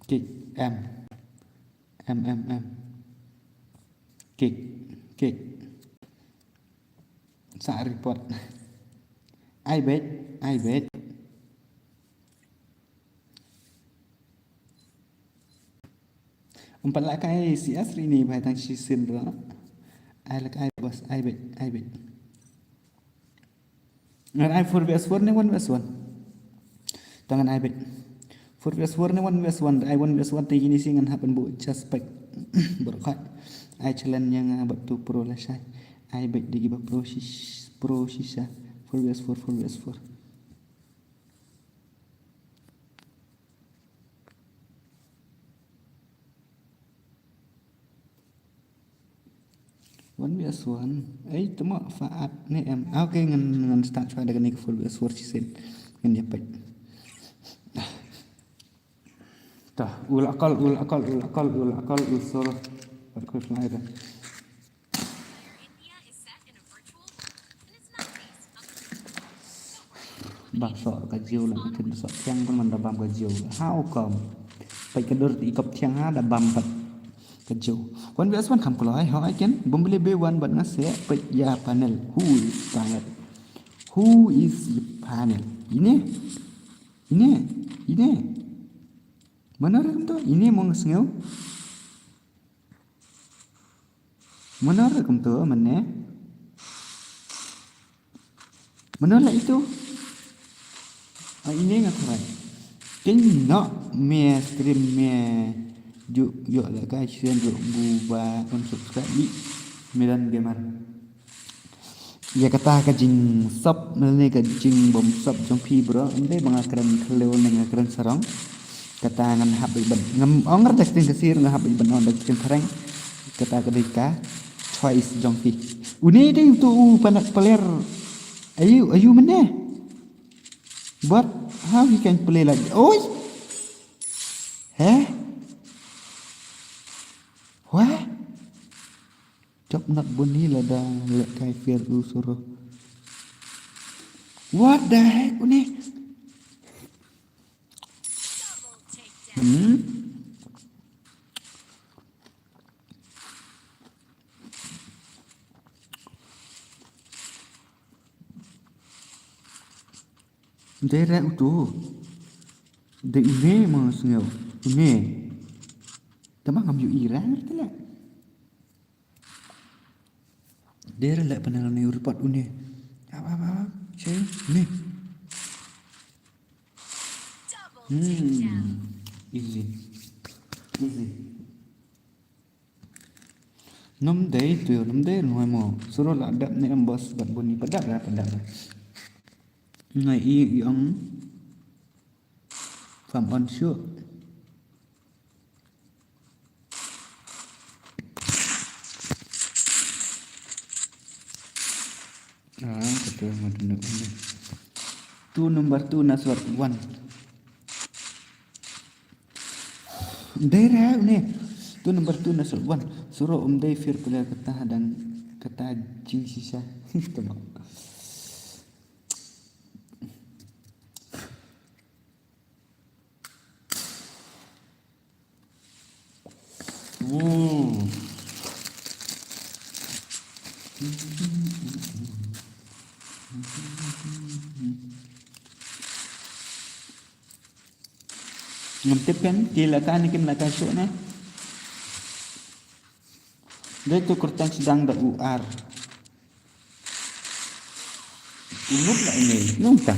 Kik em. Em, em, em. Kik, kik. Sa report. Ai beit, ai beit. Em pat la kai C S ri ni bai tang shisien ruh. Ai la kai boss, ai beit, ai beit. Ngan ai four versus four ne one versus one. Tang ngan ai beit. Four versus four ne one versus one, ai one versus one te ini sing ngan hap ban bu just back. Berkat. Ai challenge yang, ah, bad tu pro la shai. Ai beit digi ba pro shish, pro shisha. Four versus four, four versus four. One versus one. Ei, tuma faat ne em. Ah, okay, ngan, ngan start faat da kane ka four versus four shisien. Ngan ïa peit. Tah, ul akal, ul akal, ul akal, ul akal, ul sor. Pat khuslai da. Bam soh ka jiew la, kin soh thiang pun man da bam ka jiew. How come? Peit ka dur i kop thiang ha da bam pat ka jiew. One versus one kham kloi, ho ai ken. Bum beli be one bad nga se peit ïa panel. Who is panel? Who is panel? Ine? Ine? Ine? Mano re kumto? Ine mo nga sngew? Mano re kumto mane? Mano la itu? Ah, ine nga tharai. Ken nok me stream me ju ïoh la kai sien ruh bu ba unsubscribe ni. Milan Gamer. Ïa kata ka jingsop ne ka jingbymsop jong phi bro, ym dei ba nga kren khlem ne nga kren sarong. Kata ngan hap ban, ngam ong da ka ktien Khasi, nga hap ban ong da ka ktien phareng. Kata ka dei ka choice jong phi. Une dei uto u panak player. Ayu, ayu mane. But how he can play like, oi? Heh? Wah? Jop nat bun hi lada lehkai fair u suruh. What the heck une? Hmm? Dei re uto. Dei une ma sngew. Une. Tama ngam ïohi re ngerti leh. Dei re leh panel ne report une. Ap, ap, ap, ap. Che, une. Hmm. Easy. Easy. Nym dei tu, nym dei rngai mo. Suruh la dep ne em boss bad buni padap ra padap. Ngai i i ong. Farm on shuh. Ah, kata madu nak mana? Two number two na slot one. Dei ra ne. Two number two na slot one. Suruh um dei fair player kata hadang kata jing shisha. Tama. Hmm. Ngam tip kan, ki la ka ne kim la ka shuh ne. Dei tu kyrteng sdang da u ar. U noob la ini, noob ta.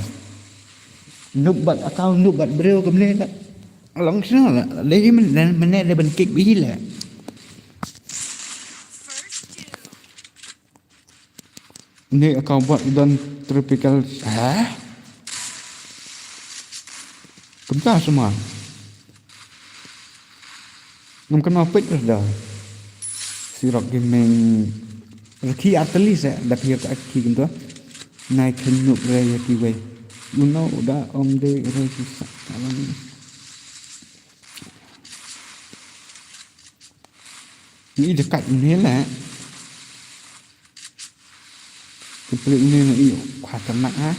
Noob bad account, noob bad briew kumne la. Long sno la, la dei men, men ne dei ban kick bhi la. Ni account bad don tropical, ha? Kumta semua. Ngam kynmaw peit re da. Sirok Gaming. Raki arteli se da phi ka ki kumta. Nai kynuk re ya kiwei. Uno da om de re ki sa. Alang. Ni dekat ni lah. Keplik ni ni khatarnak ah.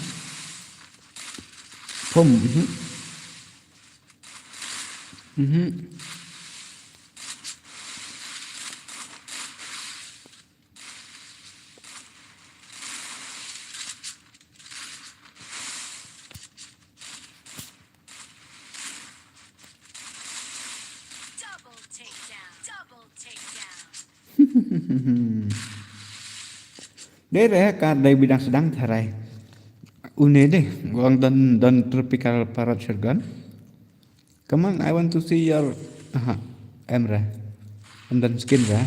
Pom. Mhm. Mhm. Dei re ka dei bidang sedang tharai. Une dei, gong don, don tropical parrot shotgun. Come on, I want to see your, aha, em re. Em don skin re.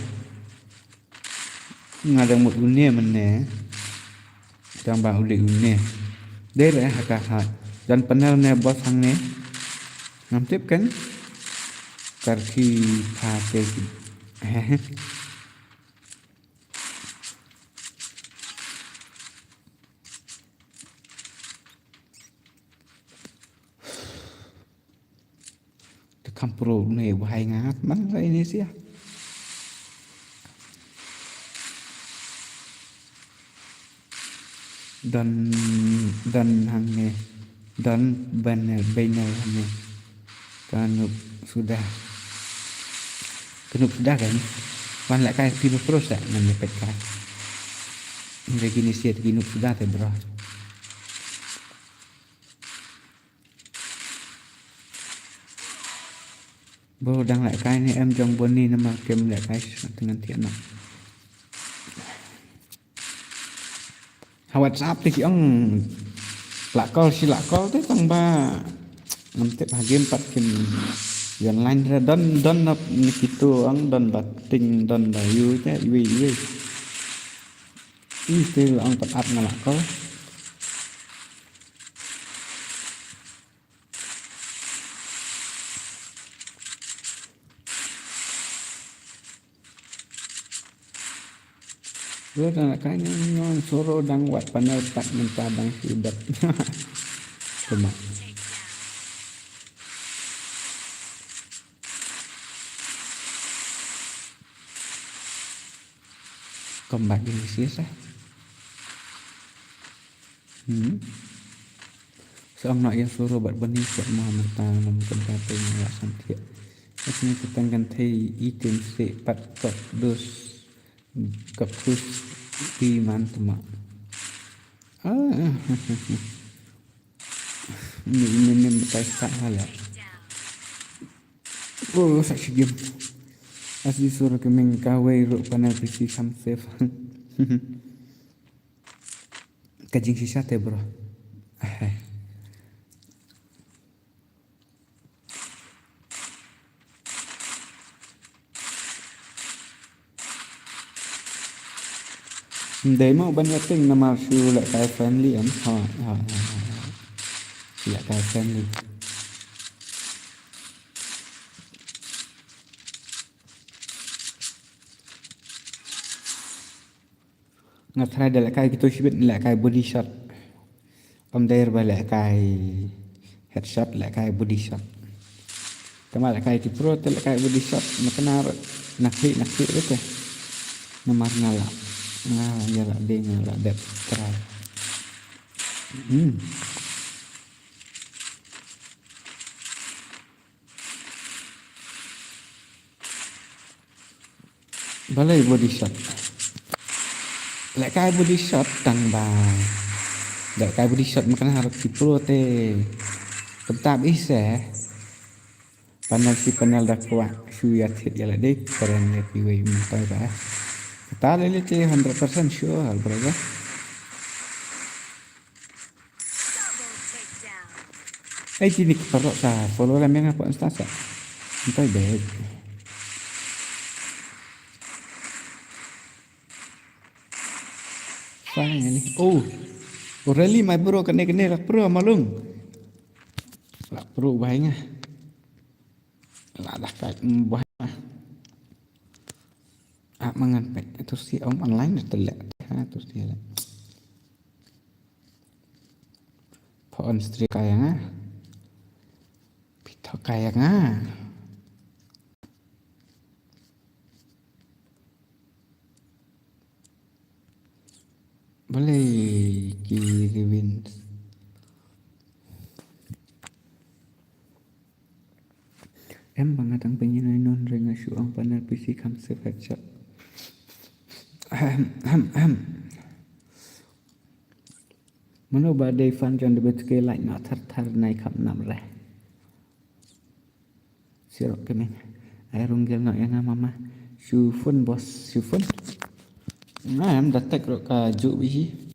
Nga dang mut une mane. Dang ba uli une. Dei re ha ka ha. Don panel ne boss hangne. Ngam tip kan. Karki pha te. Te kam pro ne wahai ngat man lai ne sia. Dan, dan hangne. Dan banner, banner hangne. Kanup sudah. Kanup sudah kan? Wan lehkai phi ba pro sa ngan ne pet ka. Lagi ne sia kanup sudah te bro. Bro dang lehkai ne em jong Boni namar kem lehkai sa te ngan thiah noh. Ha WhatsApp te ki ong lah call shi lah call te tang ba ngam tip ha game pat kim ïa online re don don nap ni kitu ong don ba ting don ba yu te iwi iwi. Ih te ong pat ap nga lah call. Lo dang kai ngan ngan soro dang wat panel pat mynta dang shu dep. Cuma. Combat ini sih sah. Hmm. Sa ong noh ïa soro bad Bani sha ma mynta lam kynta te nga la san thiah. Kat ni ka tang kan thei i tim se pat kop dus kop dus i man tma. Ah. Ni ni ni mtai sa hala. Oh, sa shi game. Asi soro ke meng kawei ro panel P C sam safe. Ka jingshisha te bro. Dei mo ban yating namar shu lehkai friendly em. Ha ha ha. Lehkai friendly. Nga try da lehkai kito shibit lehkai body shot. Om dei ba lehkai headshot lehkai body shot. Tama lehkai ki pro te lehkai body shot maknar nakhi nakhi te. Namar nga la nga la ïa la dei nga la dep try. Hmm. Balei body shot? Lehkai body shot tang ba. Lehkai body shot makna harap ki pro te. Tentap ise. Panel si panel da kwah shu ïa thied ïa la dik karen ïa kiwei mynta ba. Kata lele te hundred percent sure brother. Double takedown. Ai ti ni ki parok sa follow la menga pon sta sa. Entoi bek. Sa ni. Oh. Oh, really my bro kene kene la pro malung. La pro bahai nga. La dah kai bahai. Ah mangan pek tu si om online tu le. Ha tu si le. Phone stream kaya nga. Pito kaya nga. Balei ki revenge. Em ba nga dang pynïaid ai non re nga shu ong panel P C kham safe headshot. Ahem, ahem, ahem. Mano ba dei fan jong the best ke like na thar thar nai kham nam re. Sirok kemeng. Ai rung gel no ïa nga mama. Shu phone boss, shu phone. Nga em da tek ruh ka juh biji.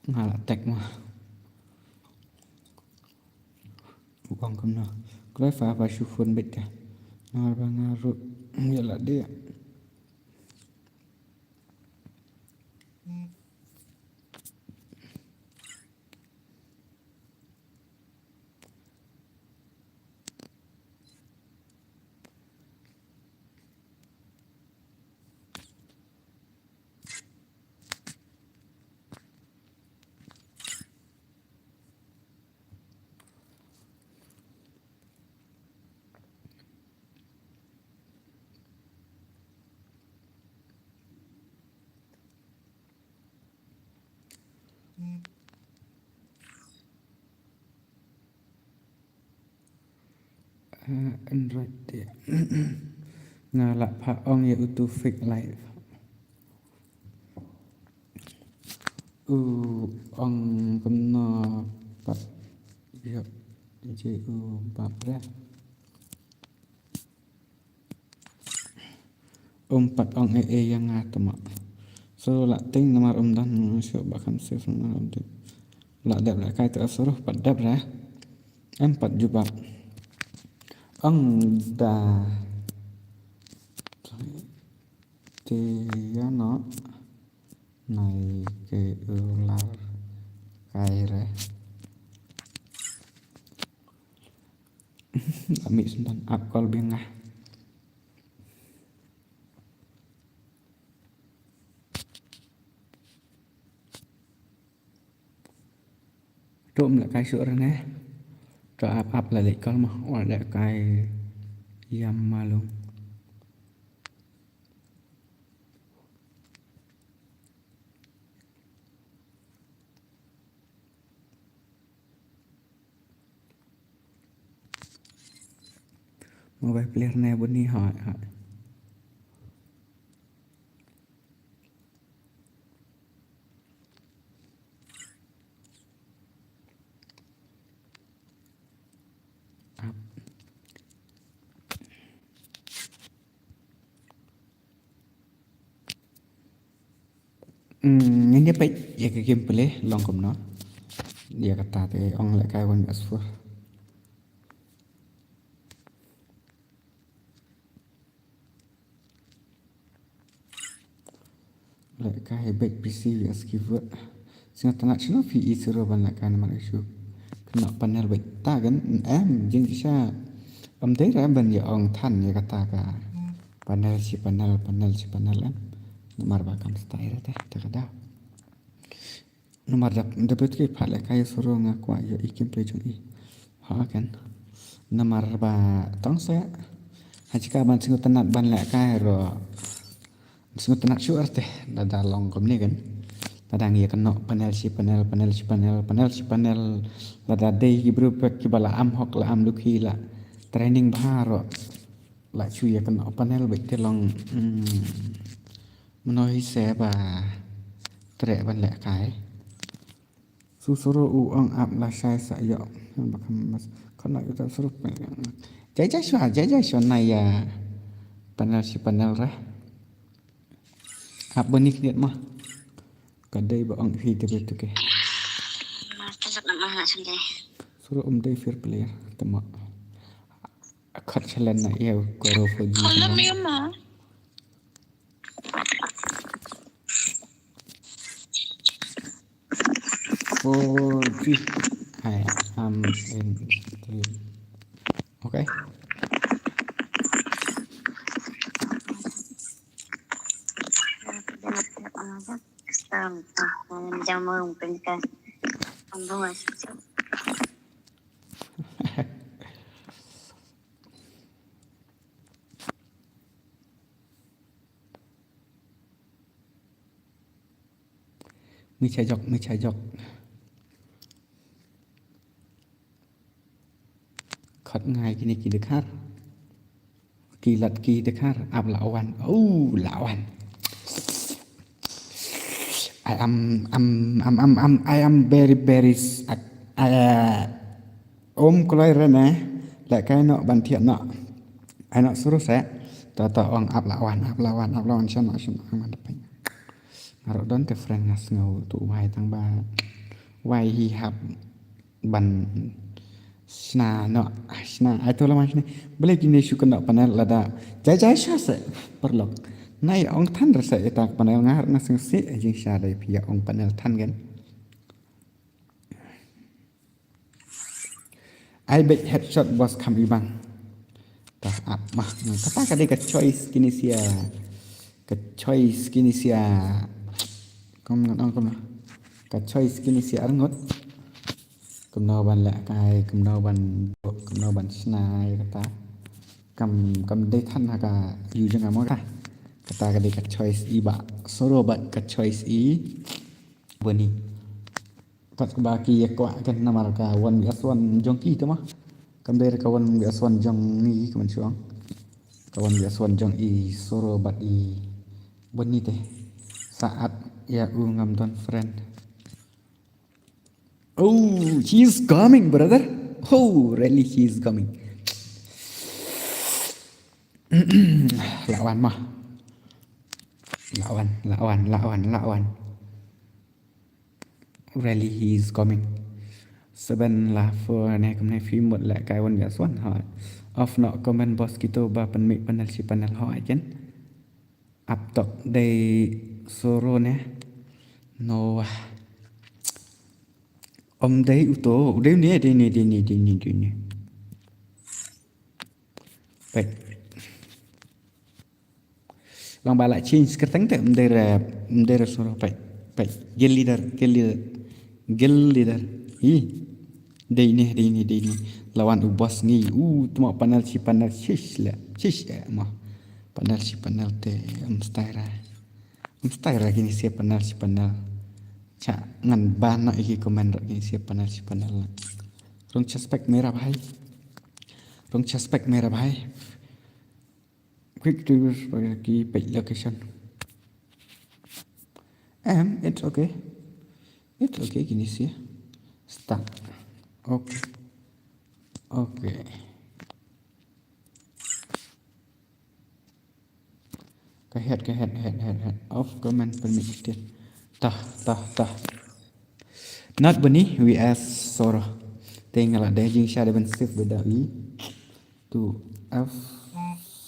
Nga la tek ma. U ong kumno. Khlei fa ba shu phone beit ka. Nga ba nga ruh ïa la dei. Ah, Android te. Nga la pha ong ïa utu fake live. U ong kumno pat ïa je u bap re. Um pat ong eh eh ïa nga tama. So la ting namar um don shuh ba kham safe namar um dep. La dep la kai te suruh pat dep re. Em pat jubab. Ong da. Te ïa no. Nai ke u lar kai re. Ami sumban ap kol biang ah. To um leh kai shuh re ne. To ap ap la leh kol mo, wan leh kai ïam malung. Mobile player ne bun ni hoi hoi. Ap. Hmm, ngin ïa peit ïa ka gameplay long kumno. Ïa kata te ong leh kai wan asfur. Leh kai beit P C V S keyboard. Sngewtynnat shano phi i siro ban leh kai namar issue. Kynnoh panel beit ta kan em jin sha. Em dei ra ban ïa ong than ïa kata ka panel shi panel, panel shi panel em. Namar ba kam style te ta ka daw. Namar da, da bet ki pha leh kai suro nga kwah ïa i kim play jong i. Ha kan. Namar ba tong se. Ha jika ban sngewtynnat ban leh kai ro. Sngewtynnat shuh te. Da da long kumne kan. Da dang ïa kynnoh panel shi panel, panel shi panel, panel shi panel. Da da dei ki briew pek ki ba la am hok la am lukhi la. Training bha ro. La shu ïa kynnoh panel beit te long. Hmm. Mano hi se ba treh ban leh kai. Su suru u ong ap la shai sa ïoh. Ba kham mas khana yu ta suru. Jai jai shwa, jai jai shwa na ïa panel shi panel re. Ap bani kniat ma. Ka dei ba ong hi te betu ke. Suru um dei fair player. Tama. Khat challenge na ïa ko ro four G. Hello, Mima. Four G. I am in stream. Okay. Jamu pengka. Ngi cha jok, ngi cha jok. Khot ngai kine ki dkhar. Ki lat ki dkhar, ap la wan. Oh, la wan. I am, am, am, am, am, I am very, very s-, I, I, uh, um, kloi ren eh. Leh kai noh ban thiah noh. Ai noh suruh seh. To, to, ong ap la wan, ap la wan, ap la wan, shan noh, shan noh, man depeng. Nga ruh don te friend nga sngew tu wai tang ba. Wai hi hap ban shna noh, shna. Ai to la man shna. Bele kine shu kynnoh panel lada. Jai jai sha seh. Paralok. Nai ong than rasa ita panel nga ruh nga sngew sih, eh, jingshisha dei phi ïa ong panel than kan. Ai beit headshot boss kham ibang. Tah ap mah. Kata ka dei ka choice kine sia. Ka choice kine sia. Kum ngan ong kum. Ka choice kine sia arngut. Kumno ban leh kai, kumno ban, kumno ban shna ïa kata. Kam, kam dei than ha ka ïu jong nga mo ka. Kata ka dei ka choice i Bah Soro bad ka choice i Bonnie. Kat kaba ki ïa kwah kan namar ka one versus one jong ki te ma. Kam dei ka one versus one jong ngi ka man shuang. Ka one versus one jong i Soro bad i Bonnie te. Saat ïa u ngam don friend. Oh, she's coming, brother. Oh, really, she's coming. La wan ma. La wan, la wan, la wan, la wan. Really, he is coming. Seven la four ne kumne fi mut la kai one versus one ha. Off no comment boss kito ba pynmih panel shi panel ho aiken. Ap tok dei Soro ne. No. Om dei uto, u dei ne, dei ne, dei ne, dei ne, dei ne. Peit. Long ba la change kyrteng te, mder, mder Soro peit. Peit. Guild leader, guild leader. Guild leader. Hi. Dei ne, dei ne, dei ne. La wan u boss ngi. U tmo panel shi panel shish le. Shish eh mo. Panel shi panel te, um, staira. Um, staira kini sia panel shi panel. Cha ngan ban no iki comment ro kini sia panel shi panel. Rung suspect mera bhai. Rung suspect mera bhai. Quick to use ki page location. Em, it's okay. It's okay, kini sia. Start. Okay. Okay. Ka head, ka head, head, head, head. Off comment permitted. Tah, tah, tah. Not Bonnie, we as Soro. Te nga la dei jingshisha dei ban save bad da i. To F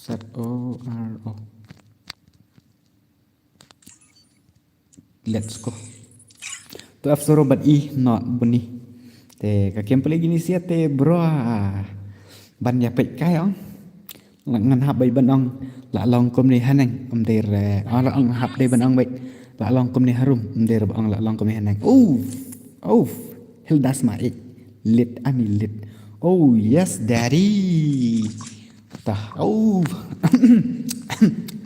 Z O R O. Let's go. To F Soro bad i not Bonnie. Te ka gameplay kini sia te bro. Ban ïa peit kai ong. Ngan hap beit ban ong la long kumne haneng, um, der, eh, oh, la ong hap dei ban ong beit la long kumne harum, um, der ba ong la long kumne haneng. Oh, oh, Hilda Smart. Lit, ami lit. Oh yes, daddy. Tah, oh.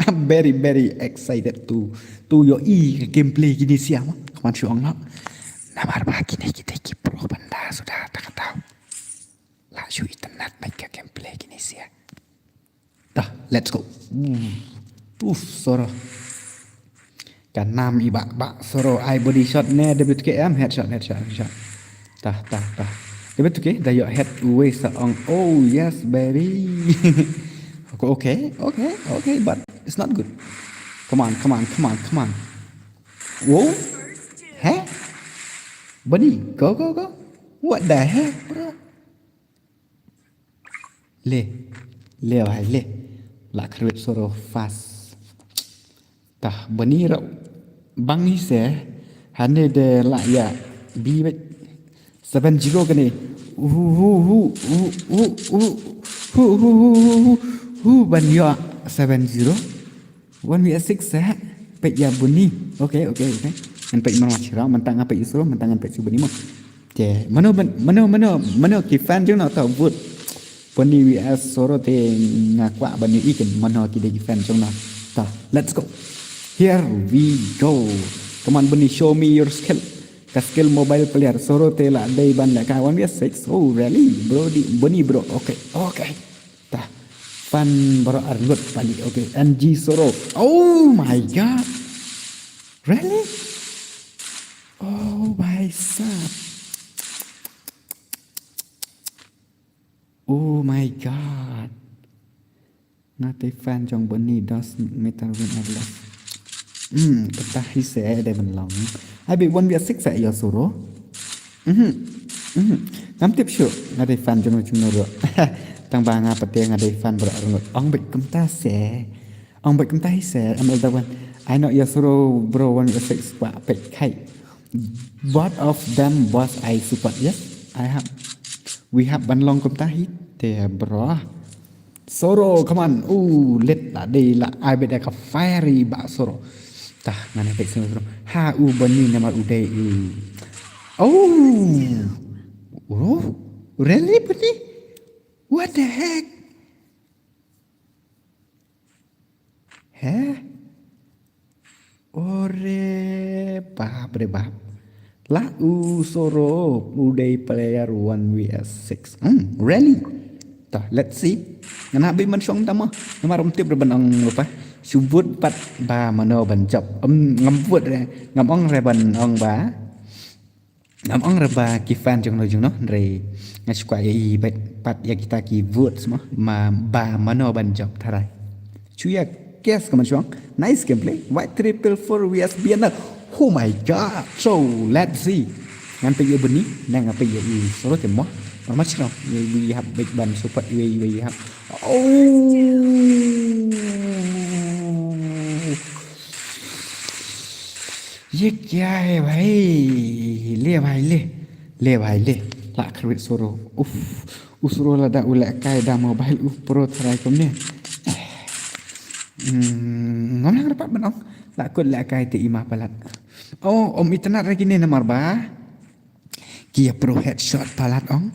I'm very, very excited to, to ïohi gameplay kini sia ma. Kaman shu ong no. Namar ba kine kita ki pro bynta suda ta kata. La shu itynnad bad ka gameplay kini sia. Tah, let's go. Uf, Soro. Ka nam i Bah, Bah Soro ai body shot ne, debit ke em, headshot, headshot, headshot. Tah, tah, tah. Debit ke, da ïoh head uwei sa ong. Oh yes, baby. Okay, okay, okay, okay, but it's not good. Come on, come on, come on, come on. Whoa. Heh? Bonnie, go, go, go. What the heck, bro? Le. Le, bhai, le. La kharwit Soro fast. Tah, Bonnie ruh bang hi se. Hane de la ïa bi bad seven zero kane. Hu, hu, hu, hu, hu, hu, hu, hu, hu, hu, hu, hu, ban ïoh seven zero. One V six eh. Peit ïa Bonnie. Okay, okay, okay. Ngan peit mano shira, mynta nga peit ïa Soro, mynta ngan peit ïa Bonnie mo. Okay, mano, mano, mano, mano ki fan jong no to vote. Bonnie V S Soro te nga kwah ban ïohi ken mano ki dei ki fan jong no. To, let's go. Here we go. Come on, Boni, show me your skill. Ka skill mobile player. Soro te la dei ban lehkai one v six. Oh, really? Bro, di, Boni, bro. Okay, okay. Ta. Fan bro arngut pali. Okay. N G Soro. Oh my God. Really? Oh, bhai sahab. Oh my God. Nga te fan jong Boni dos meter win arlas. Hmm, kata hi se dei ban long. Ai bit one v six sa ïa Soro. Mhm. Mhm. Ngam tip shuh, nga dei fan jong jong no. Tang ba nga pat te nga dei fan bro arngut. Ong bit kumta se. Ong bit kumta hi se, M L Dawan. I know ïa Soro bro one v six ba pek kai. Both of them boss I support. Yes, I have. We have ban long kumta hi te bro. Soro, come on. Ooh, let la dei la ai bit ka fiery ba Soro. Tah, ngan pek Soro. Ha u Boni namar u dei u. Oh. Oh, really Boni? What the heck? Heh? Ore bap re bap. La u Soro u dei player one v six. Hmm, really? Toh, let's see. Ngana bi man shong tama. Namar um tip re ban ong lupa. Subut pat ba mano ban jop. Um, ngam buat re. Ngam ong re ban ong ba. Ngam ong re ba ki fan jong no jong no re. Nga shu kwah ïa i bet pat ïa kita ki votes mo. Ma ba mano ban jop tharai. Chuya kes kaman shuang. Nice gameplay. White triple four V S B N L. Oh my God. So let's see. Ngan peit ïa Boni, ngan peit ïa i Soro te mo. Mar ma shuang. Ïa i hap beit ban support ïa i hap. Oh. Ye kya hai bhai? Le bhai le. Le bhai le. La kharwit Soro. Uf. U Soro lada u lehkai da mobile u pro tharai kumne. Hmm, ngam nang rapat ban ong. La kut lehkai te i ma palat. Oh, om itanat lagi ne namar ba. Ki ïa pro headshot palat ong.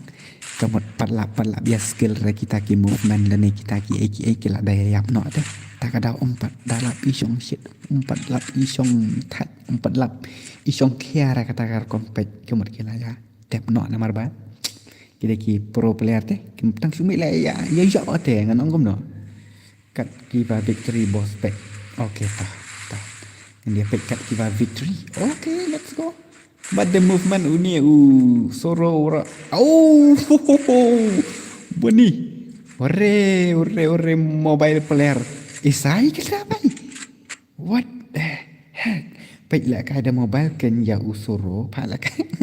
Ka mut pat lap pat lap ïa skill re kita ki movement lane kita ki ei ki ei ki la da ïap noh te. Ta ka daw um pat da lap i shong shit. Um pat lap i shong thait. Um pat lap i shong khia re kata ka rukom peit. Ka mut ki la ïa tep noh namar ba. Ki dei ki pro player te. Ki tang shu mih la ïa ïa ïoh te ngan ong kumno. Kat kiba victory boss peit. Okay, ta, ta. Ngan ïa peit kat kiba victory. Okay, let's go. But the movement uni u Soro ura. Oh, ho, ho, ho. Boni. Ore, ore, ore mobile player. Isai ke sabai. What the heck? Peit lehkai da mobile ken ïa u Soro, pha lehkai.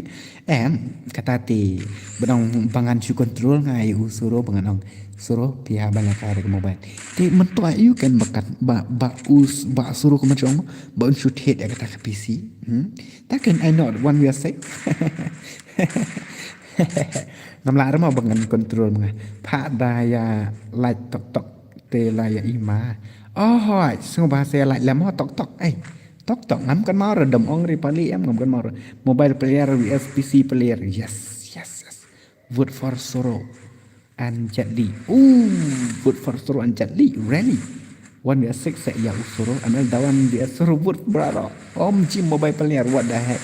Em, kata te, ba ngan ong ba ngan shu control nga ïa u Soro, ba ngan ong Soro, phi hap ban lehkai da ka mobile. Te mynta ïa u ken ba kat, ba, ba u s-, ba Soro kumno jong, ba un shu thied ïa kata ka P C. Hmm? Ta ken ai not one we are safe. Ngam lah re mo ba ngan control ma nga. Pha da ïa light tok tok. Te la ïa i ma. Oh, hoi, sngewbha se la lem ho tok tok. Ai, tok tok ngam kan mau re dom ong ri pali em ngam kan mau re. Mobile player V S P C player. Yes, yes, yes. Vote for Soro and Jet Li. Ooh, vote for Soro and Jet Li. Really? One V S six se ïa u Soro. M L Dawan V S Soro vote brother. Om G mobile player. What the heck?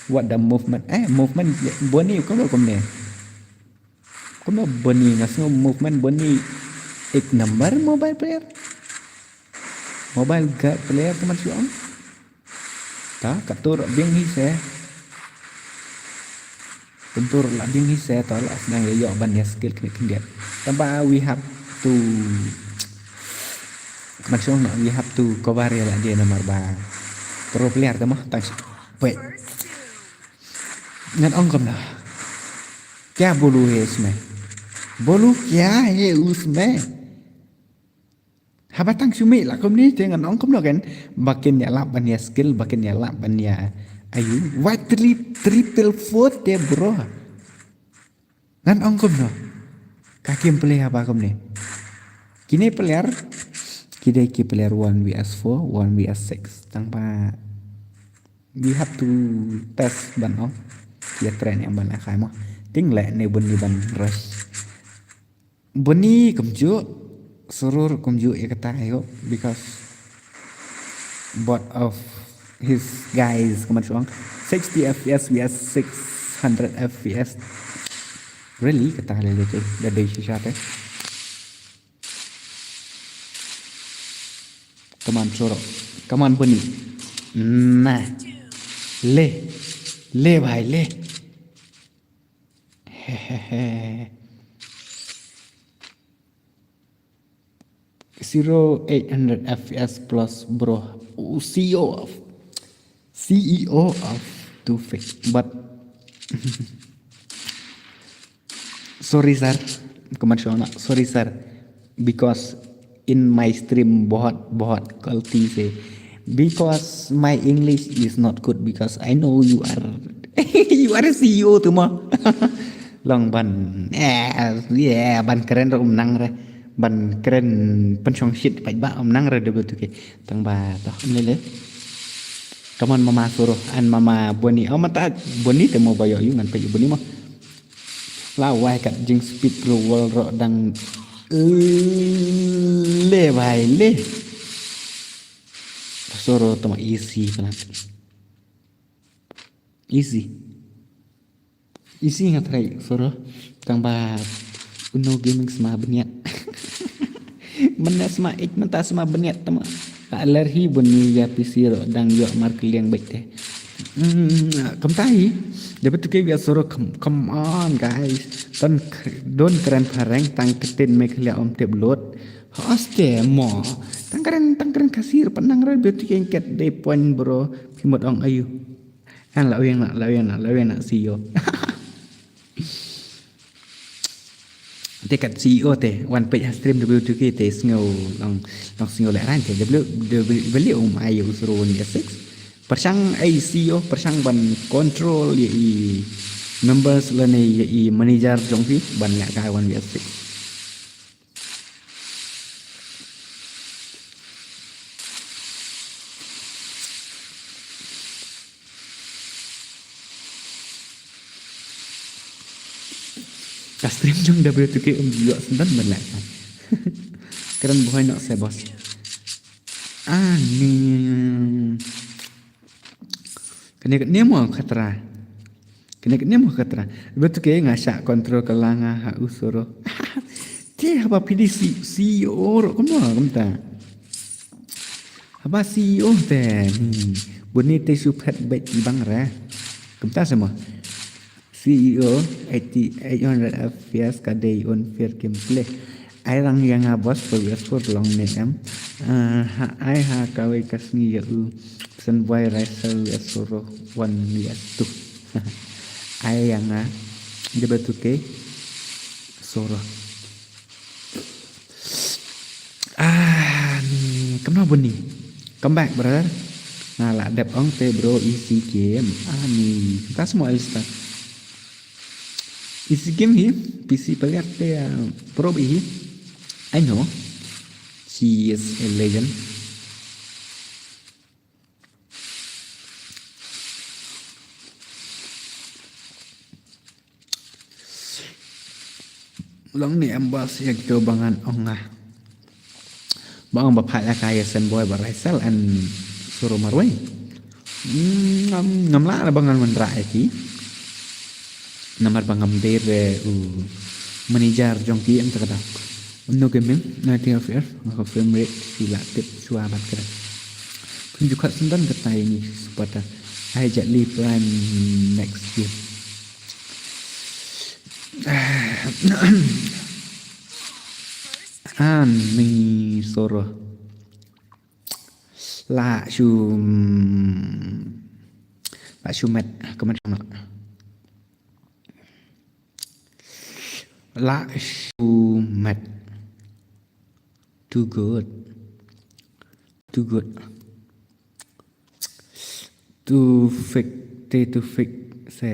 What the movement? Eh, movement. Boni ko lo kumne. Kumno Boni nga sngew movement Boni eight number mobile player. Mobile guard player kumno shu ong. Ta ka tur biang hi se. Tur la biang hi se ta la snang ïa ïoh ban ïa skill khnit khyndiat. Tangba we have to kumno shu ong we have to cover ïa la dia number ba. Pro player ta mo tang shu. Wait. Ngan ong kumno. Kya bolu hai isme? Bolu kya hai usme? Haba tang shu mih la kumne te ngan ong kumno ken. Ba kin ïa lap ban ïa skill, ba kin ïa lap ban ïa ayu. Why three triple four te bro? Ngan ong kumno. Ka kim player ba kumne. Kine player. Ki dei ki player one V S four, one V S six. Tangba we have to test ban ong. Ïa train ïa ban lehkai mo. Ting leh ne Boni ban rush. Boni kumjuh. Soro kumjuh ïa kata ayo. Because both of His guys, kaman shong. Sixty F P S vs six hundred F P S. Really, kata lele tu. Dah dei shisha te. Kaman choro. Kaman bani. Nah. Le. Le bhai, le. Hehehe. Zero eight hundred F P S plus, bro. Ooh, C E O of, C E O of Tufik. But sorry sir, kaman shong na, sorry sir, because in my stream bahut bahut galti se, because my English is not good, because I know you are you are a C E O tu ma. Long ban, eh, yeah, ban kren re um nang re. Ban kren pynshong shit pat ba um nang re de betul ke. Tang ba toh um lele. Kaman mama suruh an mama boni. Oh, mata boni te mo bayo yu ngan paju boni mo. La wai kat jing speed ro wal ro dang le bai le. Soro tama isi pelat. Isi. Isi nga trai soro. Tang ba Uno Gaming sma bniat. Mana sma ik menta sma bniat tama. Tak ler hi bun ni ya P C ro dang yo mar keliang baik te. Hmm, kam tahi. Dapat tu ke biasa soro, come, come on guys. Don't, don't keren pareng tang ketin me kelia om tip lot. Hoste mo. Tang keren, tang keren kasir penang red betul ke engket day point bro. Pimot ong ayu. Kan la weng na, la weng na, la weng na C E O. Te kat C E O te wan page ha stream W two K te sngew long, long sngew le ran te W W um ayu suru one six. Persang ai C E O persang ban control ya i members lane ya i manager jong phi ban leh kai one six. Ka stream jong W two K um jiyok sendon ban leh kan. Keren bohoi nok se bos. Ani. Kene kene mo khatra. Kene kene mo khatra. Betul ke nga syak control ke langa ha usoro. Te haba P D C, C E O ro kumno kumta. Haba C E O te. Hmm. Buni te supet bet ibang re. Kumta semua. C E O eighty, eight hundred F P S ka dei un fair gameplay. Ai rang ya nga bos for yes for long ne em. Ah, ha ai ha kawai kasni ya u. Sen boy raisel ya soro one ya tu. Ai ya nga. Dia betul ke. Soro. Ah, ni, come now, Bunny. Come back, brother. Nga la dep ong te, bro, easy game. Ah, ni, ta semua Alistar. Easy game hi, P C player te, uh, pro hi. I know. She is a legend. Long ni em bos ya gitu bangan ong nga. Ba ong ba pha ya ka ya sen boy ba raisel an suru marwei. Hmm, ngam, ngam la bangan man ra eki. Namar ba ngam dei re u manager jong ki em ta kata. Uno Gaming, ninety F F, nga ka frame rate, sila tip, sua bat kata. Kun ju khat sendan kata ini supporter. Ai jat li prime next game. Ani soro. La shu, la shu met, kaman shu met. La shu met. Too good. Too good. Too fake. Te too fake. Se.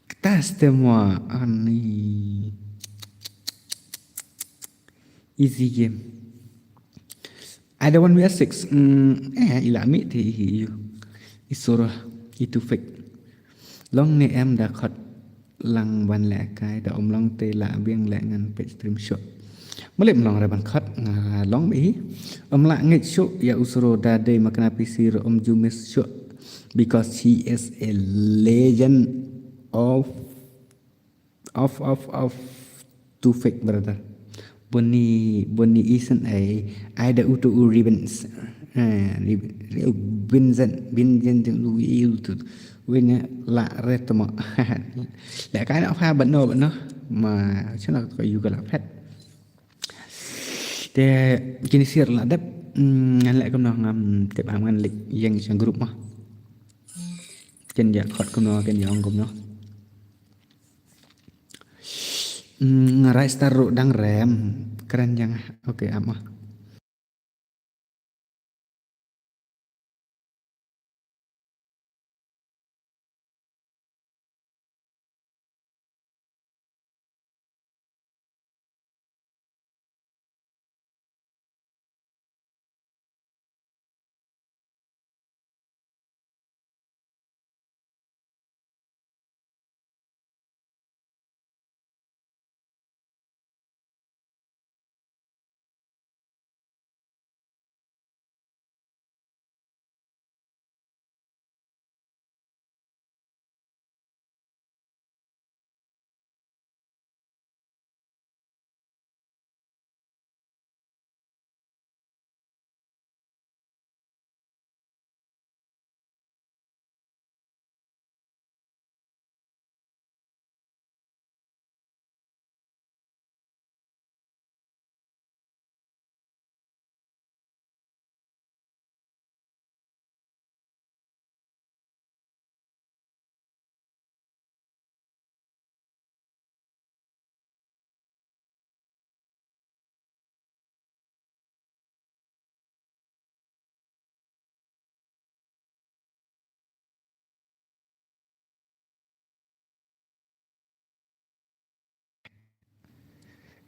Ktas te mo ani. Easy game. Ada one V six. Mm, eh, ila mi te i yu. Isura. Itu fake. Long ne em da khot lang ban leh kai da um long te la biang leh ngan page stream show. Malik mlong reban khat nga long bi. Em lah ngit syuk ya usro dadai makna P C ro em jumis syuk. Because he is a legend of of of of two fake brother. Boni boni isen ai ai da utu u ribbons. Eh, rib- rib- Vincent Vincent jeng lu i utu. Wenya la retmo. La kai na fa bano bano. Ma chuna ko yuga la pet. Te kini sir la dep. Ngan lek kumno ngam tip am ngan lek yang sang grup ma. Ken ya khot kumno ken ya ong kumno. Rai star ru dang rem. Keren yang. Oke ama.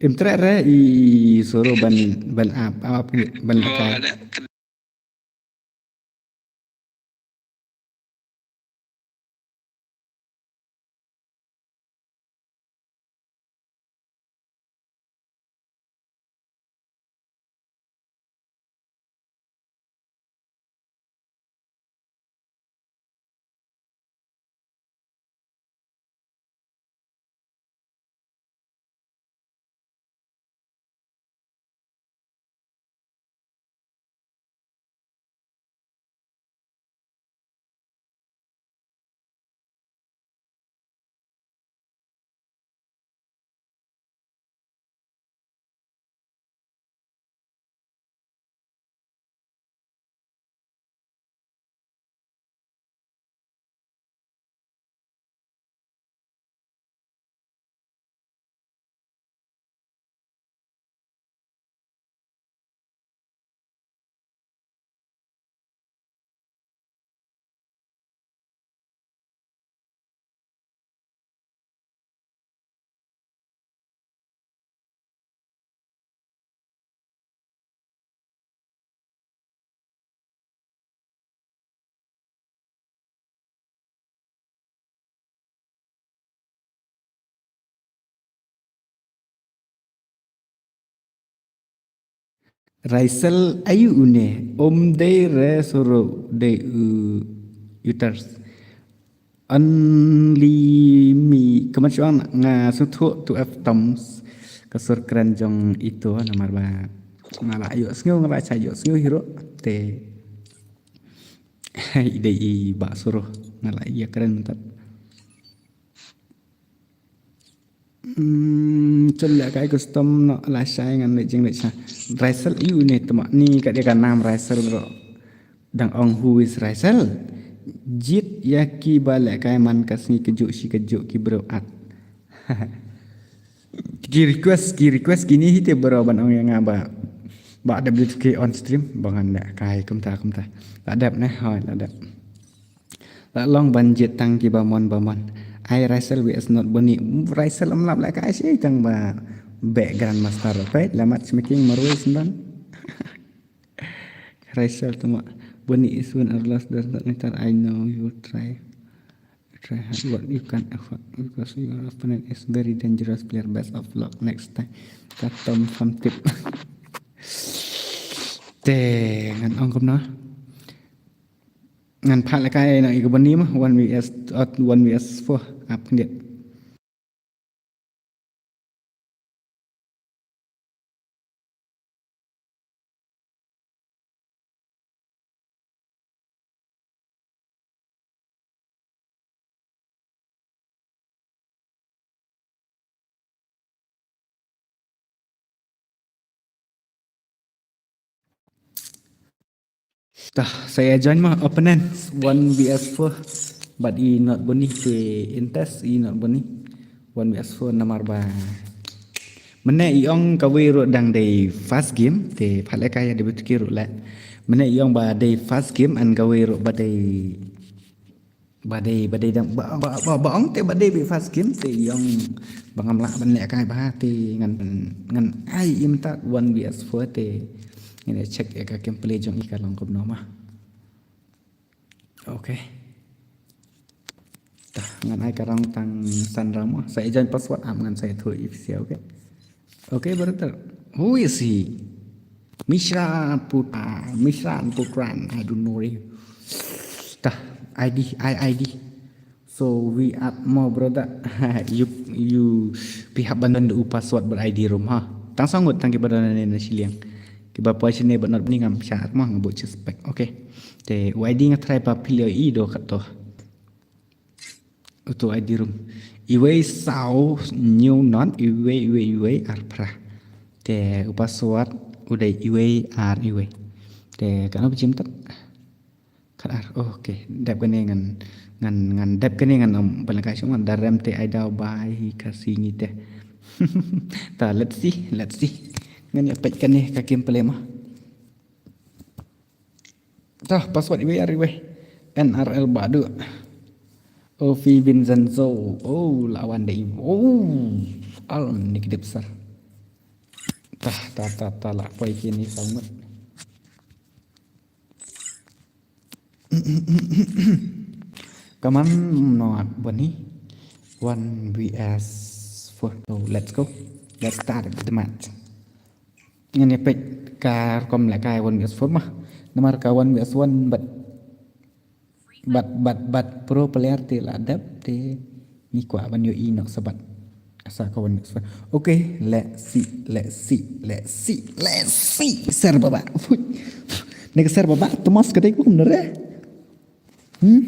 Im treh re i soro ban ban ap ap ban lakai. Raisel ayu une, om dei re soro dei u uters. Only me, kamat shuang nga suthu tu F Toms, ka sur kren jong ito, namar ba nga la ayu sngew, nga la cha ayu sngew hiro, te. Hai, dei i ba soro, nga la iya kren mentap. Hmm, chol lehkai custom no la shai ngan leh jing leh sha. Raisel yu ne tma ni ka dia ka nam Raisel bro. Dang ong who is Raisel? Jit ya ki ba lehkai man ka sngi kejuk shi kejuk ki bro at. Ki request, ki request kini hi te bro ban ong ya nga ba. Ba W T K on stream ba ngan lehkai kumta kumta. La dep ne, hoi la dep. La long ban jied tang ki ba mon ba mon. Ai Raisel we is not boni. Raisel em lap lehkai shi tang ba beh Grandmaster. Peit la matchmaking marwei sendang. Raisel tuma boni is one or lost does not matter. I know you try. Try hard what you can afford because your opponent is very dangerous player. Best of luck next time. Katom fam tip. Te ngan ong kumno. Ngan phah lehkai na i ka bani ma one V S, uh, one V S four ap khyndiat. Tah, sa ïa join ma opponent one V S four. Bad i not bani te in test i not bani one V S four namar ba. Mynne i ong kawei ruh dang dei first game te phah lehkai ïa dei bit ki ruh leh. Mynne i ong ba dei first game and kawei ruh ba dei ba dei ba dei dang ba ba ba, ba ong te ba dei bit first game te i ong ba ngam lah ban lehkai ba te ngan ngan ai im tat one V S four te. Ngin ïa check ïa ka gameplay jong i ka long kumno ma. Okay. Tah, ngan ai ka rong tang san rong mo. Sa ïa join password ap ngan sa ïa thoh i phi sia, okay. Okay, brother. Who is he? Mishra Putra, Mishra Putran, I don't know you. Tah, I D, I ID. So we are more, brother. You you phi hap ban don u password bad I D room ha. Tang sa ngut tang kiba don ne na shiliang. Kiba poi shane bad not bani ngam shah mo nga buh suspect. Okay. Te u I D nga try ba phi leh i do kat to. Uto I D room. Iwei saw new not iwei iwei iwei ar phra. Te u password u dei iwei ar iwei. Te kano ba jim tat. Khat ar. Oh, okay. Dep kane ngan ngan ngan dep kane ngan ym pynlehkai shuh ngan darem te ai daw bai hi ka si ngi te. Ta let's see, let's see. Ngan ïa peit kane ka gameplay ma. Tah, password iwei ar iwei. N R L Badu. Ofi Vincenzo. Oh, lawan dei. Oh, al ni kedip sar. Tah, tah, tah, tah, lah poi kini sangat. Come on, not bunny. One V S four. So, let's go. Let's start the match. Ngan ïa peit ka rukom lehkai one V S four ma. Namar ka one V S one bad bad bad bad pro player te la dep te ngi kwah ban ïohi noh sa bad. Sa ka one V S four. Okay, let's see, let's see, let's see, let's see. Ser baba. Phuit. Ne ka ser baba, Thomas ka dei kum nare. Hmm?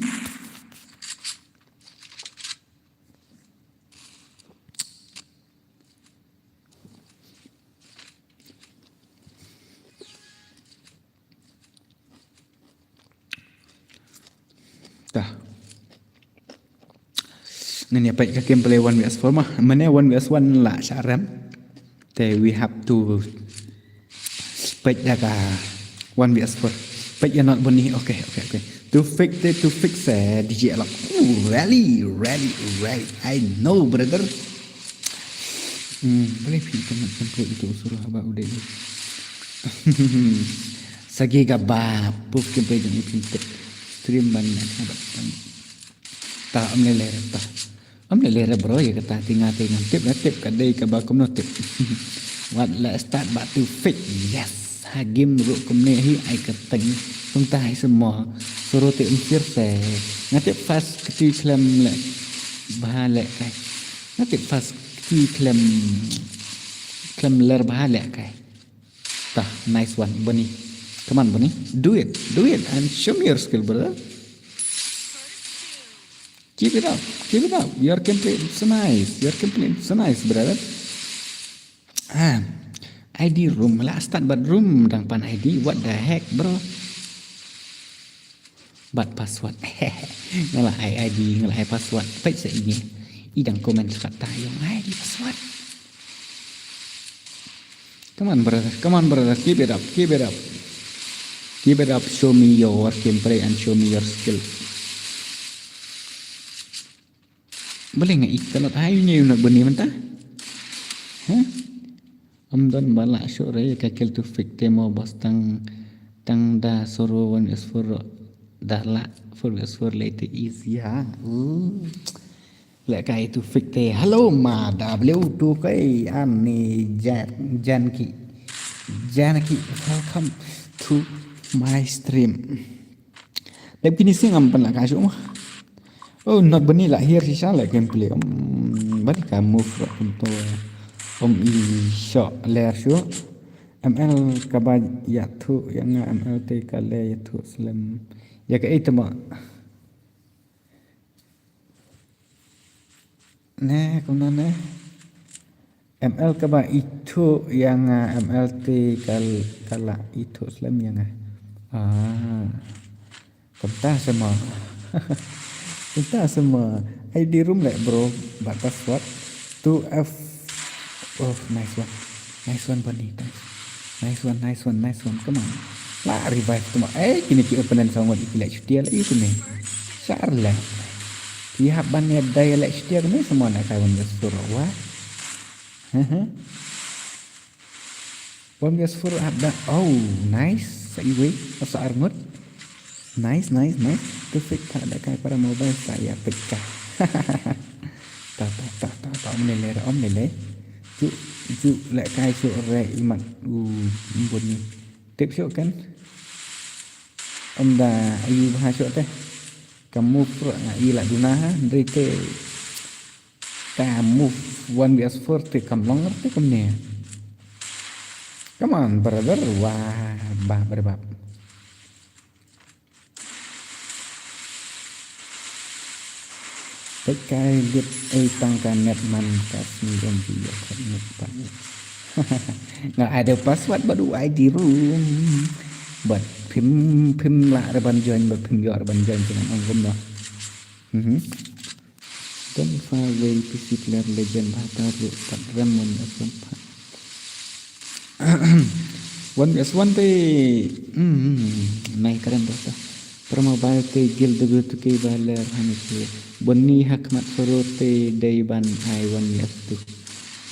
Tah. Ngan ïa peit ka gameplay one V S four ma. Mane one V S one la sha rem. Te we have to peit da ka one V S four. Peit ïa not bunny. Okay, okay, okay. To fix te, to fix eh, D J Alok. Ooh, rally, rally, rally. I know, brother. Hmm, boleh phi teman template itu suruh abang udah ni. Sagi gaba, puff ke pejam ipin tip. Stream ban nak abang. Ta am lele ta. Am lele bro ya kata tinga tinga tip na tip kadai kaba kumno tip. Wat la start ba tu fake. Yes. Ha game ruh kumne hi ai ka teng. Tung ta hai semua. Suruh tip msir se. Ngatip fast keti klem le. Bah le kai. Ngatip fast keti klem. Klem ler bah le kai. Tah, nice one, Bunny. Come on, Bunny. Do it. Do it and show me your skill, brother. Keep it up. Keep it up. Your gameplay is so nice. Your gameplay is so nice, brother. Ah, I D room. La start bad room dang pan I D. What the heck, bro? Bad password. Nga la ai I D, nga la ai password. Peit sa i ngi. I dang comment sa kata ïong I D password. Come on, brother. Come on, brother. Keep it up. Keep it up. Keep it up. Show me your work and play and show me your skill. Boleh nga ikut lot hai nya yu nak bani mentah. Hah? Am don bala syuk re ka kel tu fik temo bas tang tang da soro wan is foro. Da lah four versus four lei te easy ha. Uh. Lehkai Tufik te. Hello ma W two K ani Jan-, Janki. Janki, welcome to my stream. Dep kini sing am pan la ka shu ma. Oh, not bani la here shisha la gameplay. Um, bani ka move ra kum to. Um, i sho ler shu. M L kaba ïathuh ïa nga, M L te ka leh ïathuh slem. Ïa ka ei te ma. Ne, kumno ne? M L kaba ithuh ïa nga, M L te ka, ka la ithuh slem ïa nga. Ah. Kumta sa ma. Kumta sa ma. I D room leh bro, bad password. Two F. Oh, nice one. Nice one, Bonnie. Nice. Nice one, nice one, nice one. Come on. La revive tu ma. Eh, kini ki opponent sa ngot iki leh chutia la itu ne. Sar la. Ki hap ban ïa dai leh chutia kane sa ma na kai wan gas sur wa. Wan gas sur hap da. Oh, nice. Sa iwe. Sa arngut. Nice, nice, nice. Tufik ta da kai para mobile sa ïa pika. Ta, ta, ta, ta, ta, om lele, om lele. Ju, ju, lehkai shu re imat u Bonnie. Tip shu kan? Om da ayu bha shu te. Ka move pro nga i la duna ha, ndri te. Ka move one versus four te kam long te kam ne. Come on, brother. Wah, bah, brother. Peit kai lit ei tang ka net man ka sngi ong bi ïa ka net pa. Nga ada password bad u I D room. Bad phim, phim lah re ban join, bad phim ïoh re ban join, te ngan ong kumno. Mhm. Don't far away, P C player legend, bha ta ruh pat rem wan asam pha. One versus one te, hmm, nai karen doh ta. Para mobile te gil W two K ba ler ha ni ke. Bonnie ha khmat soro te dei ban ai one versus two.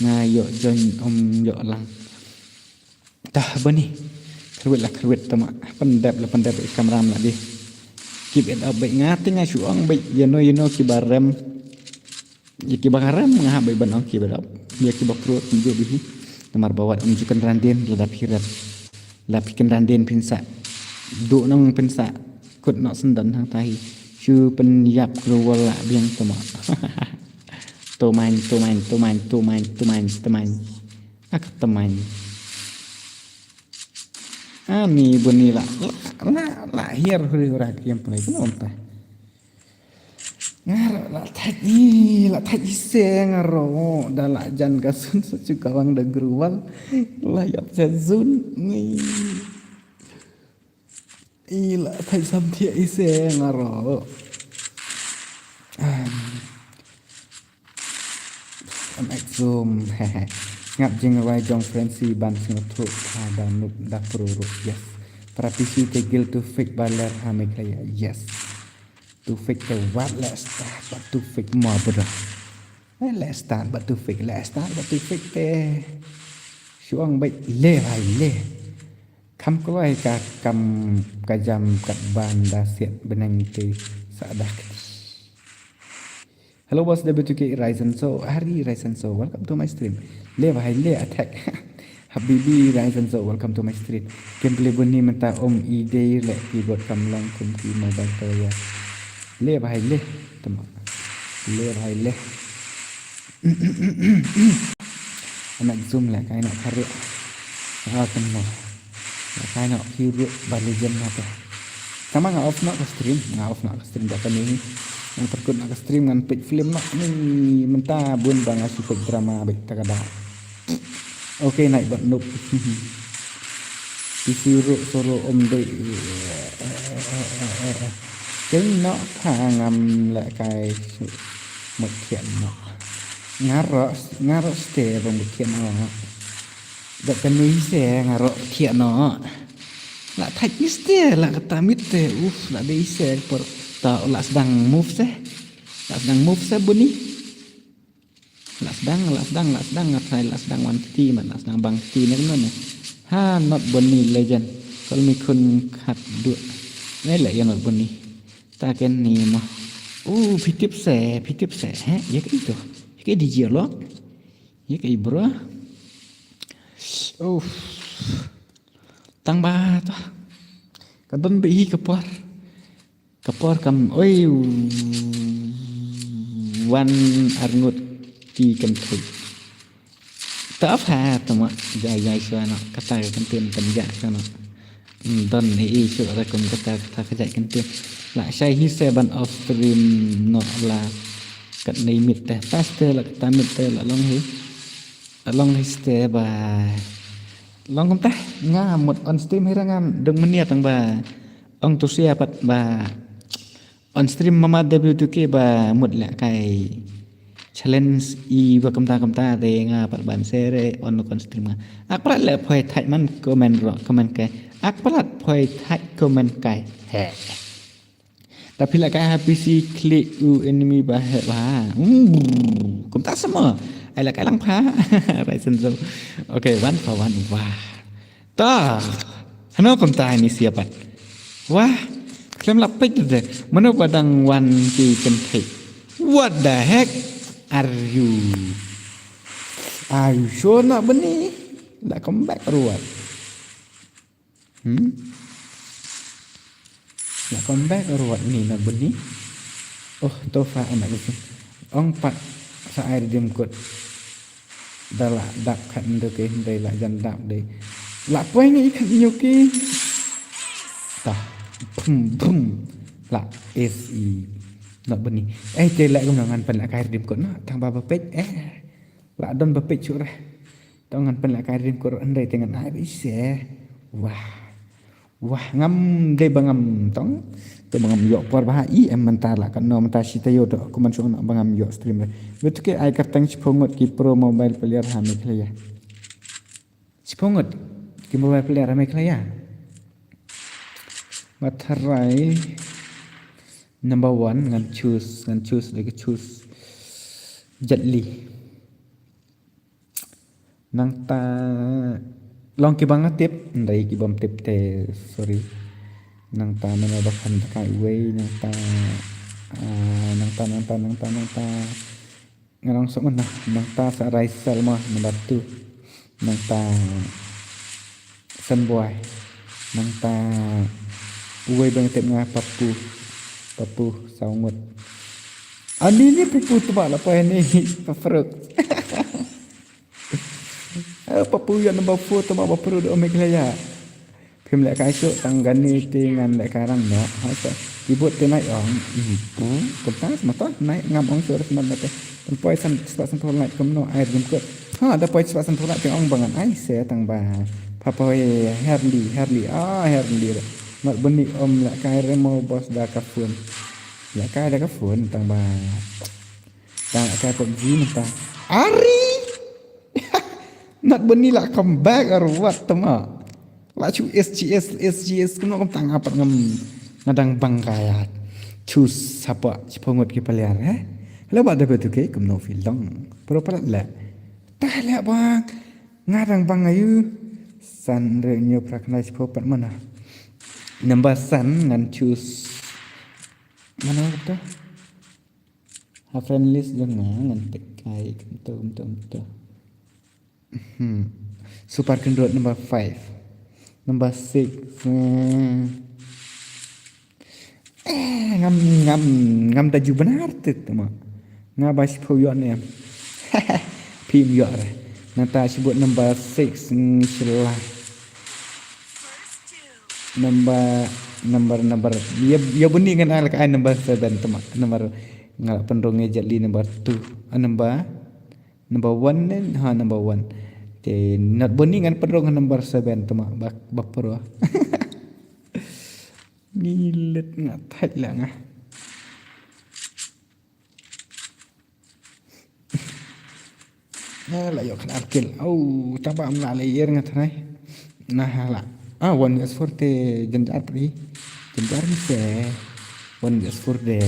Nga ïoh join om ïoh lang. Tah Bonnie. Kyrwit la kyrwit tama. Pyndep la pyndep i kamram la di. Keep it up beit, nga te nga shu ong beit, ïa no ïa no kiba rem. Ïa kiba ka rem nga hap beit ban ong keep it up. Ïa kiba pro kumjuh beit hi. Namar ba wat ym ju kynran dien lada phi rem. Lada phi kynran dien phin sa duh nong phin sa kut noh syndon hangta hi. Shu pynïap kru wal la biang tama. Tomaiñ, tomaiñ, tomaiñ, tomaiñ, tomaiñ, tomaiñ. Ak tomaiñ. Ani Bonnie la, la, la, la hiar huri hura ki em pynai kumno ta. Nga ruh la thait i, la thait i se nga ruh da la jan ka sun sa chu ka wang da gruwal. La ïap sa zun ni. I la thait sam thiah i se nga ruh. Am. Am exum. Ngap jingrwai jong Francie ban sngewthuh ha da nuk da pru ruh. Yes. Para P C te gil Tufik ba ler ha Meghalaya. Yes. Tufik te wat leh start bad Tufik mo bro. Eh, leh start bad Tufik, leh start bad Tufik te. Shu ong beit le bhai le. Kham kloi ka kam ka jam kat ban da siat bneng te sa dak. Hello boss, W two K Ryzen So, Hari Ryzen So, welcome to my stream. Le bhai le attack. Habibi Ryzen So, welcome to my stream. Gameplay Bonnie mynta um i dei leh keyboard kam long kum ki mobile player. Le bhai le. Tama. Le bhai le. Anak zoom lehkai noh kharuh. Ah, tama. Lehkai noh kharuh ba legend noh te. Tama nga off noh ka stream, nga off noh ka stream da kane. Ngan pyrkut noh ka stream ngan peit film noh ni mynta bun ba nga shu peit drama beit ta ka da. Okay, naik bad noob. Isi ruh suruh um dei. Keng nok ka ngam lehkai mut khian nok. Ngaro, ngaro ste bang mut khian nok. Dak kani se ngaro khian nok. La thait iste la kata mit te uf la dei se por ta la sdang move se. La sdang move se Bonnie. La sdang, la sdang, la sdang, nga try la sdang wan kti, man la sdang bang kti ne kano ne. Ha, not Bonnie legend. Kol mi khun khat duh. Ne le ya not Bonnie. Ta ken ni mo. U, phi tip se, phi tip se. He, ïa ka ito. Ïa ka D J lo. Ïa ka i bro. Uf. Tang ba to. Ka don ba hi ka por. Ka por kam, oi, wan arngut ki kan thik. Ta pha tama, jai jai shuwa no, kata ka kan tin kan ja shuwa no. Don ni i shu ra kum kata kata ka jai kan tin. La shai hi se ban off stream no la kat nei mit te. Pas te la kata mit te la long hi. La long hi ste ba. Long kumta nga mut on stream hi ra ngam dong menia tang ba. Ong tu sia pat ba. On stream mama W two K ba mut leh kai challenge i ba kumta kumta te nga pat ban sere on kon stream nga. Ak prat leh phoi thai man comment ro comment kai. Ak prat phoi thai comment kai. He. Ta phi leh kai ha P C click u enemy ba he ba. Hmm. Kumta sama. Ai leh kai lang pha. Rai sen so. Okay, one for one. Wah. Ta, hano kumta ni siapat. Wah, klem la pek de. Mano ba dang wan ki kan thik. What the heck are you? Are you sure not bani? La come back or what? Hmm? La come back or what ni na bani? Oh, tofa anak itu. Ong pat sa air dim kot. Da la dap khat ndu ke dei la jan dap dei. La poi ngi khat nyu ki. Tah. Brum brum. La S E. Not bani. Eh, te la gum ngan pen la kai dim kot na. Tang ba ba pek. Eh. La don ba pek chura. Tang ngan pen la kai dim kot ndai te ngan ai ba ise. Wah. Wah, ngam dei ba ngam tong. To ba ngam ïoh por ba ha i em mynta la kan no mynta shi taïew to ko man shong ba ngam ïoh stream re. Betu ke ai kyrteng shiphew ngut ki pro mobile player ha Meghalaya. Shiphew ngut ki mobile player ha Meghalaya. Matharai number one ngan choose, ngan choose, like choose Jet Li. Nangta long ki bang tip, ndai ki bam tip te, sorry. Nangta mano ba khan ta kai wei, nangta, ah, nangta, nangta, nangta, nangta. Ngarang sok mana, nangta sa rai sel ma, number two. Nangta Sunboy. Nangta uwei bang tip nga Papu. Papu, saw ngut. Ani ni Papu tu ba la pa ni, Papruk. Eh, Papu ïa number four tu ma Papruk do Meghalaya. Phim leh kai suk tang gani ti ngan leh kai rang no. Ha sa. Keyboard te nai ong. Hmm, pu. Kumta ma to nai ngam ong suk res mat mate. Poi san spa san thol nai kum no ai rim kut. Ha, da poi spa san thol nai ong bangan ai se tang ba. Papa we Herli, Herli. Ah, Herli. Mat bani om leh kai remo bos da ka phone. Leh kai da ka phone tang ba. Tang kai PUBG mynta. Ari. Not bani la come back or what tama. La chu S G S, S G S kumno kumta nga pat ngam nga dang bang kaya. Chu sapa chu pongot ki paliar eh. Hello ba da betu ke kumno feel dong. Pro palat le. Tah le bang. Nga dang bang ayu. San re nyo prakna chu pat mana. Number san ngan choose. Mana tu? Ha friend list jong nga ngan pick kai kumto kumto kumto. Hmm. Super Kindred number five. Number six. Hmm. Eh, ngam ngam ngam da ju benar tu ma. Nga ba shi phu yo ne. Phim yo re. Nata shi bot number six. Hmm, shila. Number, number, number. Ya, ya buni ngan ai la ka ai number seven tu ma. Number nga la pynrung ya jali number two. Ah, number, number one ne? Ha, number one. Te not buni ngan pynrung number seven tu ma. Bak, bak pro. Ngilet nga thait la nga. Nga la ïoh khyndai kil. Au, taba am la leh ïer nga trai. Nah la. Ah, one versus four te jynjar pri. Jynjar ni se. One versus four de.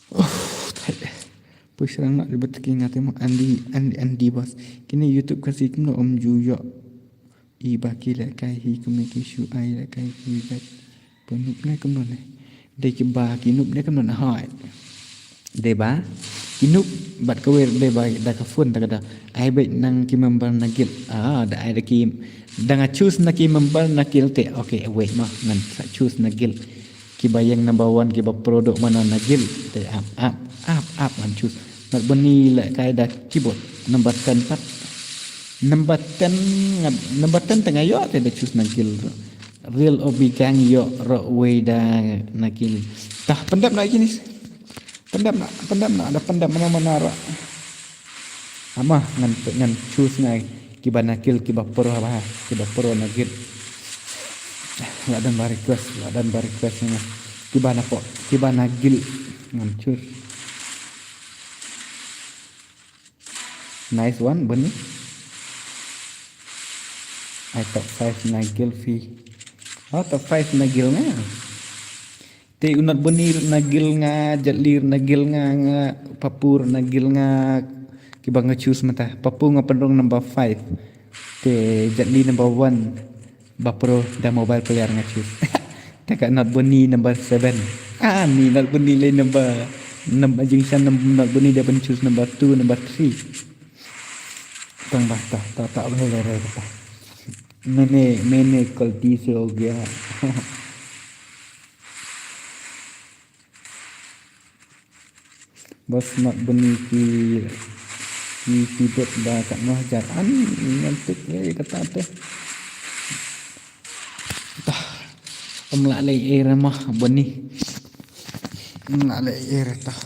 Oh, thait. Pui srang na ribet ki nga te mo Andy, Andy, Andy boss. Kine YouTube kasi kumno om ju ïoh. I ba ki leh kai hi kumne ki shu ai leh kai ki bet. Pynuk ne kumno ne. Dei kiba ki noob ne ka mano hoi. Dei ba ki noob bad kawei dei ba da ka phone da ka da. Ai beit nang ki member na guild. Ah, da ai da ki da nga choose na ki member na guild te. Okay, wait ma ngan sa choose na guild. Kiba ïeng number one kiba pro dok mano na guild te ap ap ap ap ngan choose. Not Bunny lehkai da keyboard number ten pat. Number ten ngan number ten te nga ïoh te da choose na guild. Real Obi Gang ïoh ro wei da na guild. Tah pyndep na kini. Pyndep na pyndep na da pyndep mana mana ro. Ama ngan ngan choose ngai kiba na guild kiba pro ba kiba pro na guild. La don ba request la don ba request ngai kiba na po kiba na guild ngan choose. Nice one Bunny. Ai top five na guild phi. Oh top five na guild nga. Te u Not Bunny na guild nga, Jet Li na guild nga, nga Papu na guild nga. Kiba nga choose mata. Papu nga pynrung number five. Te Jet Li number one. Ba pro da mobile player nga choose. Te ka Not Bunny number seven. Ah ni Not Bunny le number number jingshan number Not Bunny da ban choose number two number three. Tang ba ta ta ta ba le re ta. Mene mene kalti se ho gaya. Bos Not Bunny ki ki keyboard ba kat noh jar an ngan tik le kata te. Tah. Em la le era mah Bunny. Em la le era tah.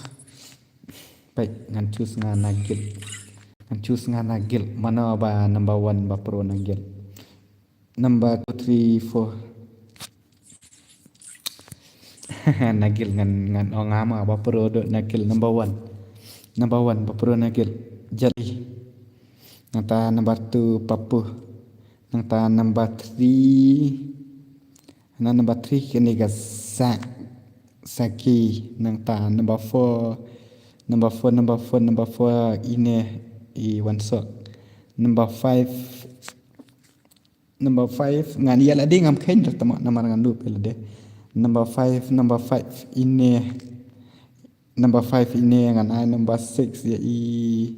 Peit ngan choose nga na guild. Ngan choose nga na guild. Mano ba number one ba pro na guild. Number two, three, four. Nagil ngan ngan ong ama ba pro do Nagil number one. Number one ba pro Nagil. Jali. Nangta number two Papu. Nangta number three. Na number three kini ga Sak. Saki. Nangta number four. Number four, number four, number four ine i Wansok. Number five. Number five ngan ïa la ding am khein tama namar ngan du pela de. Number five, number five ine. Number five ine ngan ai number six ïa i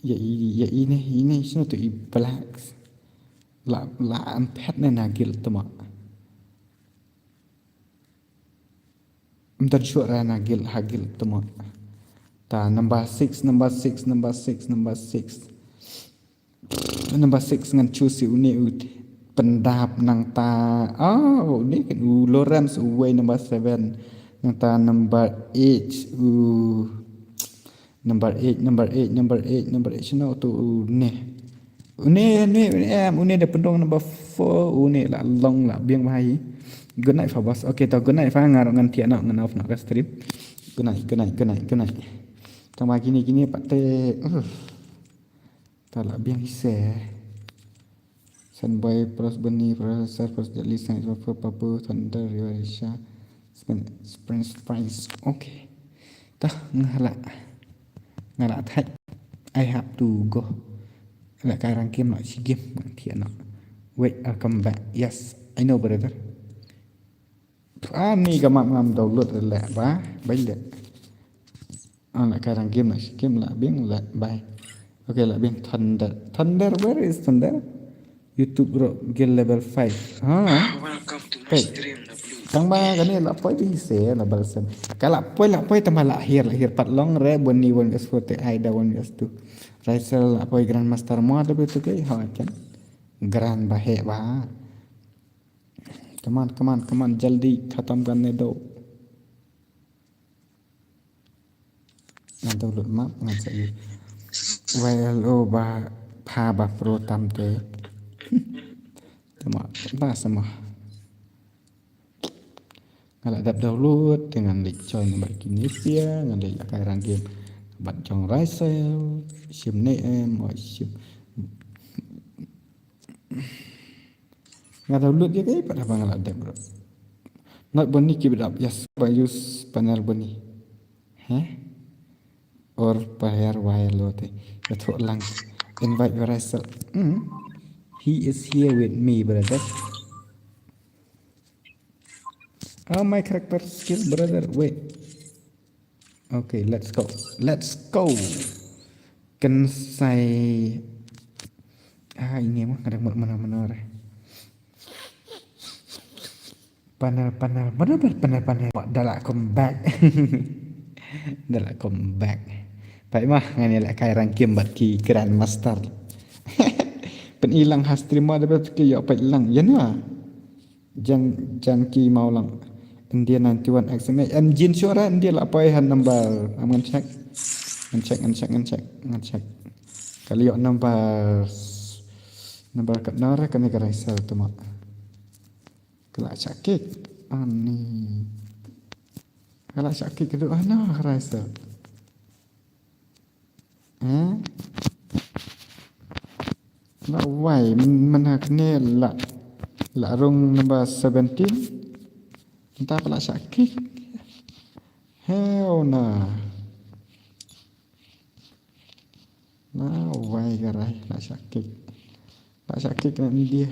ïa i ïa ine ine sino tu i Blacks. La la am pet ne Nagil tama. Mdan shuh ra Nagil Hagil tama. Ta number six, number six, number six, number six. Number six ngan choose une u pyndap nangta. Ah, une kan u Lawrence uwei number seven. Nangta number eight u number eight, number eight, number eight, number eight. Shano tu une. Une une une em une da pyndong number four une la long la biang bahai. Good night fa boss. Okay to good night fa ngar ngan tiak nok ngan off nok ka stream. Good night, good night, good night, good night. Tang ba kini kini pat te. Uh. Ta la biang ise. Sunboy, Pros Bunny, Pros Sir, Pros Jali, Science, Papa, Papu, Thunder, Rivarisha, Spin, Spring, Spring. Okay. Ta nga la nga la thait. I have to go. La kai rang game la shi game ngan thiah no. Wait, I'll come back. Yes, I know brother. Ani ka map ngam download le ba. Bai le. An la kai rang game la shi game la bing la bai. Okay la bing Thunder. Thunder, where is Thunder? YouTube bro, guild level five. Ha? Welcome to my stream, the blue. Tang ba kane la poi di se la bal sem. Ka la poi la poi tang ba la hiar la hiar pat long re Bunny one versus four te Aida one versus two. Raisel la poi Grandmaster mo da betu ke ha kan. Grand ba he ba. Come on, come on, come on, jaldi khatam karne do. Ngan download map ngan sa ïoh. Y L O ba pha ba pro tam te. Tama ba sama. Nga la dep download te ngan leit join bad Kinesia ngan leit la kai rang game bad jong Raisel. Shim ne em o shim. Nga download ïa kaei pat haba nga la dep bro. Not Bunny, keep it up. Yes, ba use panel Bunny. Heh? Or paher wai lo te. Ïathuh lang. Invite yourself. Hmm. He is here with me, brother. Oh, my character skill, brother. Wait. Okay, let's go. Let's go. Kan sai. Ah, ini mah kadang mana-mana. Panel, panel, panel, panel, panel. Wah, dah lah come back. Dah lah come back. Pai mah, ngan ïalehkai rank game bad ki Grandmaster. Pyn-i lang ha stream ma da bad ki ïoh peit lang. Ïa na. Jan, jan ki mawlang. India ninety-one X M A. Em Jin Shora, India la poi ha number. Am ngan check. Ngan check, ngan check, ngan check, ngan check. Ka la ïoh number. Number katno re kane ka Raisel tu ma. Ka la shah kick. Ani. Ka la shah kick ka duk hana ka Raisel. Eh? La wai, men-, mena kane la, la rung number seventeen. Mynta ka la shah kick. Heo na. La wai ka Rai, la shah kick. La shah kick na India.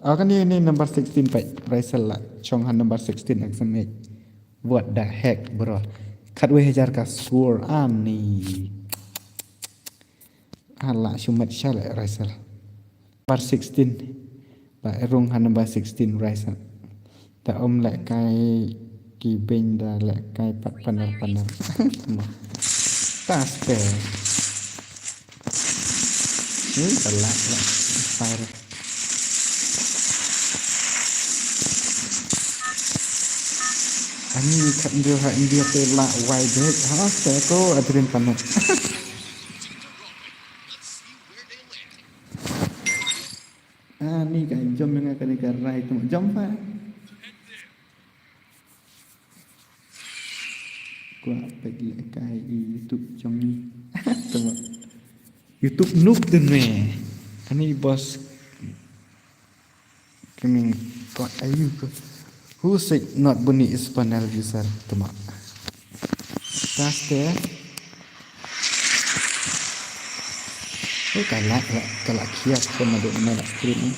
Ah, kane, kane number sixteen peit. Raisel la shong ha number sixteen exam. What the heck, bro? Khatwei hajar ka score ani. Ah, la shu met sha le Raisel. Number sixteen. La rung ha number sixteen Raisel. Ta um lehkai ki beiñ da lehkai pat panel panel. Ta step. Ui, ka lah, lah. Fire. Ani kat ndir ha India te lah wai bek. Ha, te ko adrin panel. Ani ka jom nga kane ka Rai tu. Jom pa. Kwah peit lehkai i YouTube jong ngi. Tengok. YouTube noob dun me. Ani boss. Keming kwah ayu ko. Who said not buni is panel user? Tengok. Taste. Oh, ka la, ka la, ka la khia ko ma dei ma la screen ni.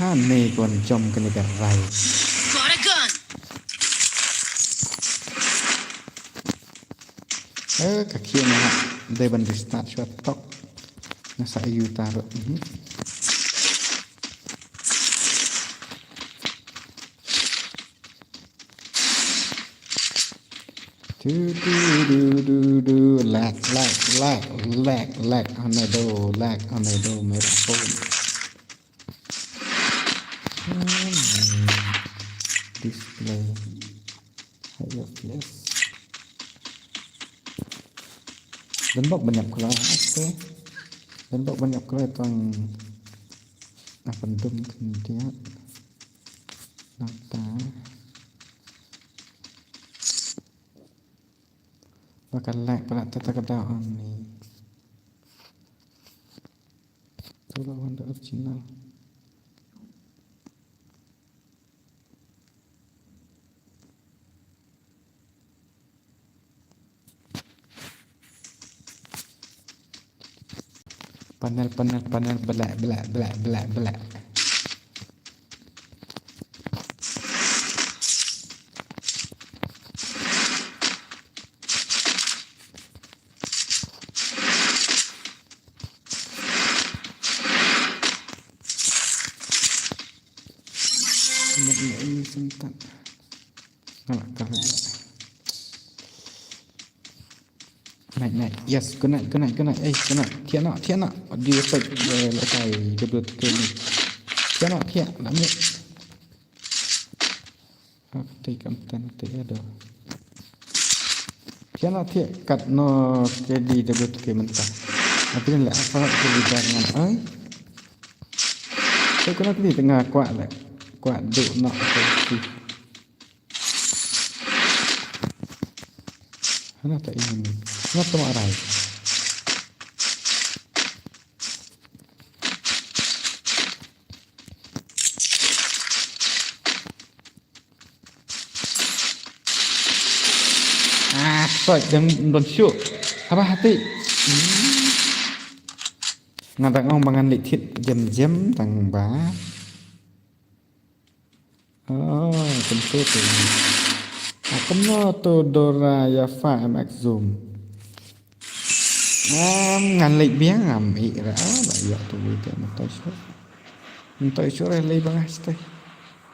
Ha ne kon jom kane ka Rai. Got a gun. Eh, ka khia na ha. Dei ban restart shwa tok. Na sa yu ta ro. Mhm. Du, du, du, du, du. Lag, lag, lag, lag, lag. Another lag, another microphone. Hmm. Display. High F P S. Dang bok ban ïap kloi, aste. Dang bok ban ïap kloi tang. Apa dum khyndiat. Nangta. Ba ka lag pala ta ta ka daw ani. Tu la wan da original. Panel, panel, panel, belak, belak, belak, belak, belak. Nai, nai, nai, nai, nai. Nai, nai. Yes, good night, good night, good night. Eh, good night. Thiah noh, thiah noh. Di pek, eh, lekai, W T K ni. Thiah noh, thiah. Lam ni. Ak, te kam tan, te ado. Thiah noh, thiah. Kat noh, ke di W T K mynta. Apelin le, apa ke di dar ngan, ai. Te kuna ke di tengah kuak le. Kuak duk noh, ke di. Hana ta ini ni. Hana ta ma arai. Ah, soi dang don shu. Haba hati. Hmm. Nga dang ong ba ngan leit thied jem jem tang ba. Oh, kumto te. Ah, kumno to Dora Yafa M X Zoom. Ngam, ngan leit biang ngam ïoh ra, ah, ba ïoh tu wi te mynta shu. Mynta shu re leit ba ngai stai.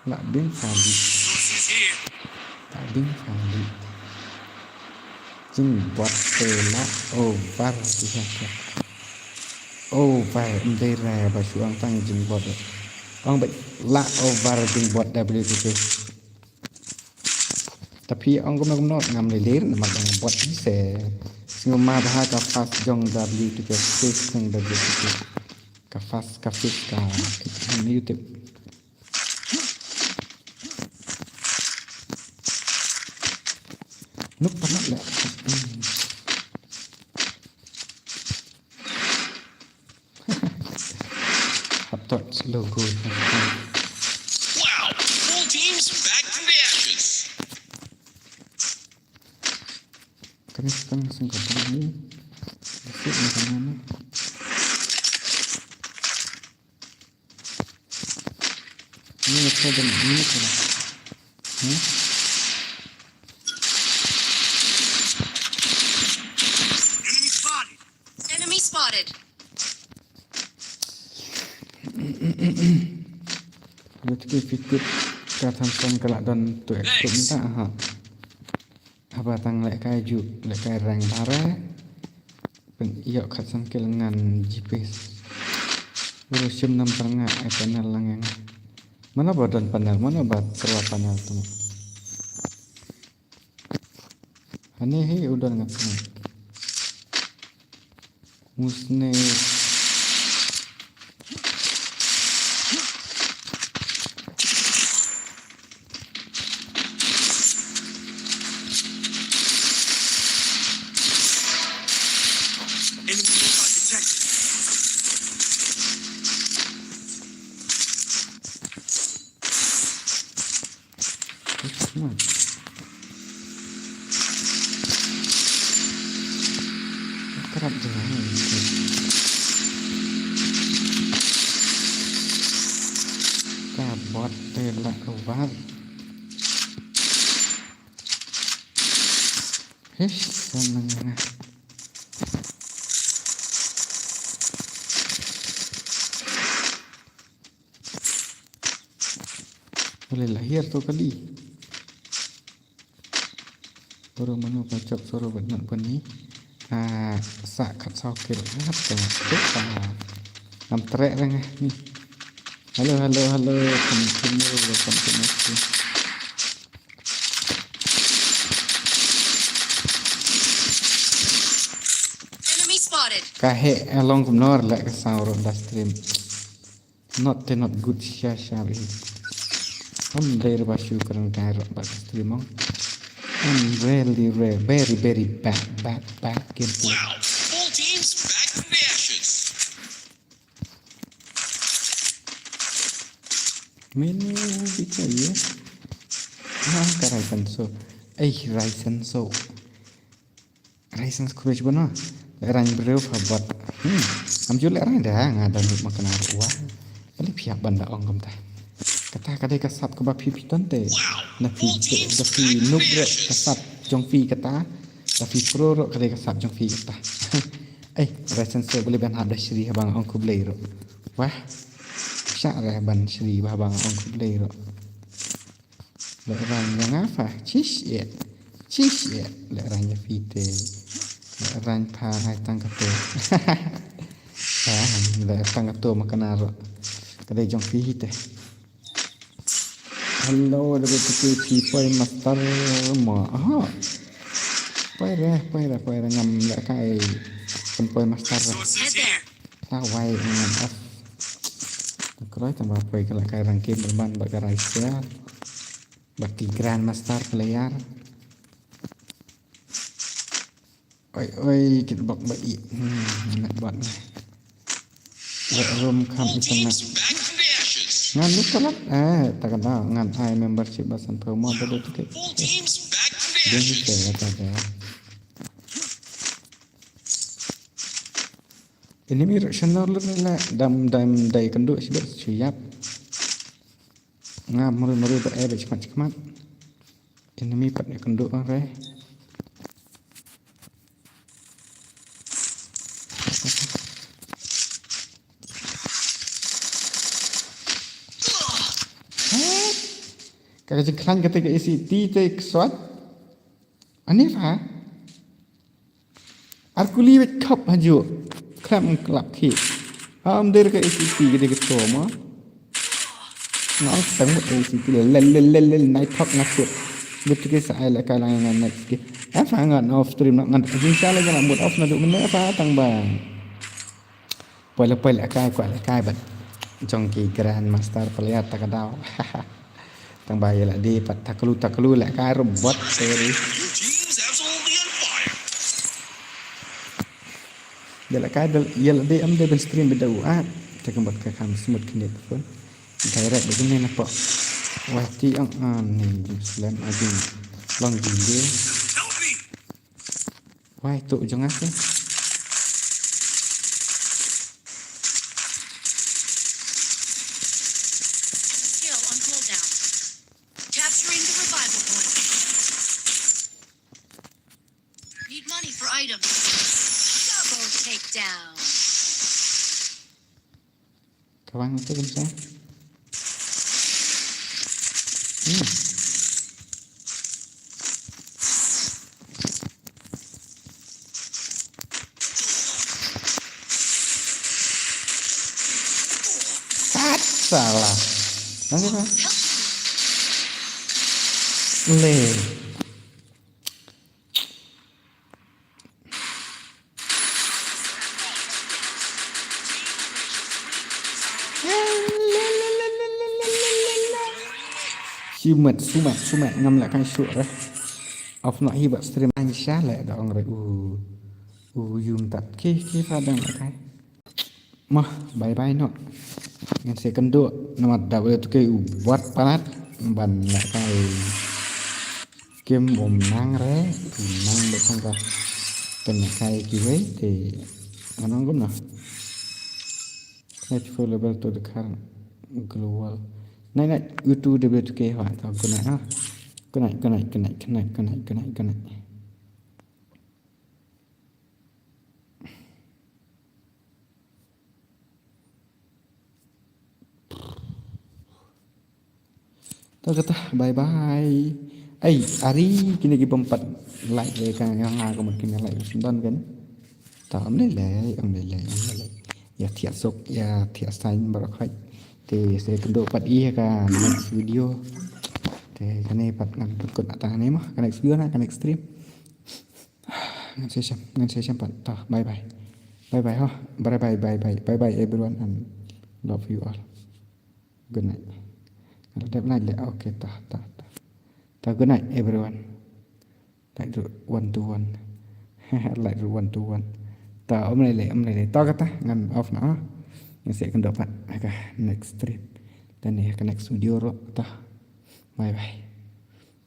La bing fali. La bing fali. Jingbot te la over ti ha ka. Over, ym dei re ba shu ong tang jingbot. Ong ba la over jingbot W T K. Tapi ong kumno kumno ngam lei lei namar dang bot hi se. Sngewma bha ka fast jong W T K, fast jong W T K. Ka fast, ka fast ka YouTube. Nuk panat le. Hap tot slow go. Wow, full teams back from the ashes. Kami setengah sengkau ni. Besik ni kami ni. Ni apa dan ni apa? Hmm? Enemy spotted. Enemy spotted. Let's keep it good. Ka Thompson ka la don tu extra minta, aha. Haba tang lehkai ju, lehkai rank ba re. Pyn ïoh khatsan kill ngan G P S. Uru shim number nga ai panel lang ïa nga. Mano ba don panel, mano ba tyrwa panel tu. Hangne hi u don nga tang. Musne. Enemy mobile detected. Which one? Kerap je. Ka bot te la keluar. Hish, seneng. Boleh lahir tu kali. Baru mano ka chop suruh buat nak bunyi. Ah, sa kat saw kil. Ah, tengok. Tengok. Ngam trek reng eh ni. Hello, hello, hello. Welcome to me, welcome to my stream. Enemy spotted. Ka heh, eh, long kumno leh ka saw ruh da stream. Not, te not good sha sha bhi. Ym dei ba shu kren kai ruh ba ka stream ong. I'm really, re-, very, very bad, bad, bad gameplay. Wow, full teams back from the ashes. Menu bi ko ye. Ah, ka Raisen So. Eh, Raisen So. Raisen So khublei shibun. Lehrain briew ha bot. Hmm. Am ju lehrain da nga da nuk ma kena ruh wa. Kali phi hap ban da ong kumta. Kata ka dei ka sap kaba phi phi ton te. Na phi da phi nuk re ka sap jong phi kata. Da phi pro ruh ka dei ka sap jong phi kata. Eh, Raisen So boleh ban hap da shri haba nga ong khublei ruh. Wah. Shah re ban shri haba nga ong khublei ruh. Lehrain ïa nga pha. Chish ïa. Chish ïa. Lehrain ïa phi te. Lehrain pha ai tang kato. Ah, leh tang kato ma kena ruh. Ka dei jong phi te. Hello, da ba phi poi master mo. Aha. Poi re, poi re, poi re ngam lehkai. Kan poi master re. Head there. Sa wai ngam off. Kroi tang ba poi ka lehkai rank game ban ba ka rai sia. Ba ki grandmaster player. Oi, oi, kit bok ba i. Hmm, nak buat ni. Red room kam internet. Ngan lu kalat. Eh, tak ada. Ngan ai membership ba san phew mo ba dei tiket. Dei ni te kata dia. Ini mi ruk shanor lu ni la dam dam dai kendu sibet siyap. Nga mari mari ba eh ba chmat chmat. Enemy pat ïa kynduh re. Ka ka jingkhlaiñ kata ka A C T te ksot. Ani fa. Ar kuli wet khap haju. Khlem klap khi. Am der ka A C T ka dei ka to ma. Nga ong tang mut A C T le le le le le nai thok nga sut. Mut ki sa ai le ka lang nga next ki. Apa nga off stream nga jing sa le nga mut off na du mene apa tang ba. Poi le poi le kai kwah le kai bat. Jong ki grandmaster player ta ka daw. Tang ba ïa la di pat taklu taklu le kai robot teri. Ïa la kai dal ïa la di am de ben stream bida u at. Te kam bat ka kam smooth kine phone. Direct ba kine na po. Wah ti ang an ni slam agin. Long gin de. Wai tu jong aku. Skill on cooldown. Capturing the revival point. Need money for items. Double takedown. Kawang tu kan sa. Hmm. Kat salah. Nanti apa? Le. Sumat, sumat, sumat ngam la kai shuh re. Of not hi ba stream ang sha le da ong re u u yum tat ke ke pa dang la kai. Mah, bye bye no. Ngan se kynduh namar da wala tu ke u wat palat ban la kai. Kim bom nang re, bom nang de tang ka. Tanya kai kiwei te manang gum na. Match for level to the current global. Nai nai utu de betu ke ha ta guna ha. Guna guna guna guna guna guna guna. Ta kata bye bye. Ai, ari kine ki bym pat like le ka nga nga ka mut kine like sendon kan. Ta am le le, am le le, am le le. Ya thiah sok, ya thiah sign baroh khoit. Te se kynduh pat ïa ka next video. Te kane pat ngan pynkut ata ne mah ka next video na ka next stream. Ngan sa shem, ngan sa shem pat. Ta bye bye. Bye bye ho. Bye bye bye bye. Bye bye everyone and love you all. Good night. Ngan dep night le. Okay ta ta ta. Ta good night everyone. Like ru one to one. Like ru one to one. Ta om lai le om lai le. Ta kata ngan off na. Ngan se kynduh pat. Ka next stream. Dan ne ka next video ro ta. Bye bye.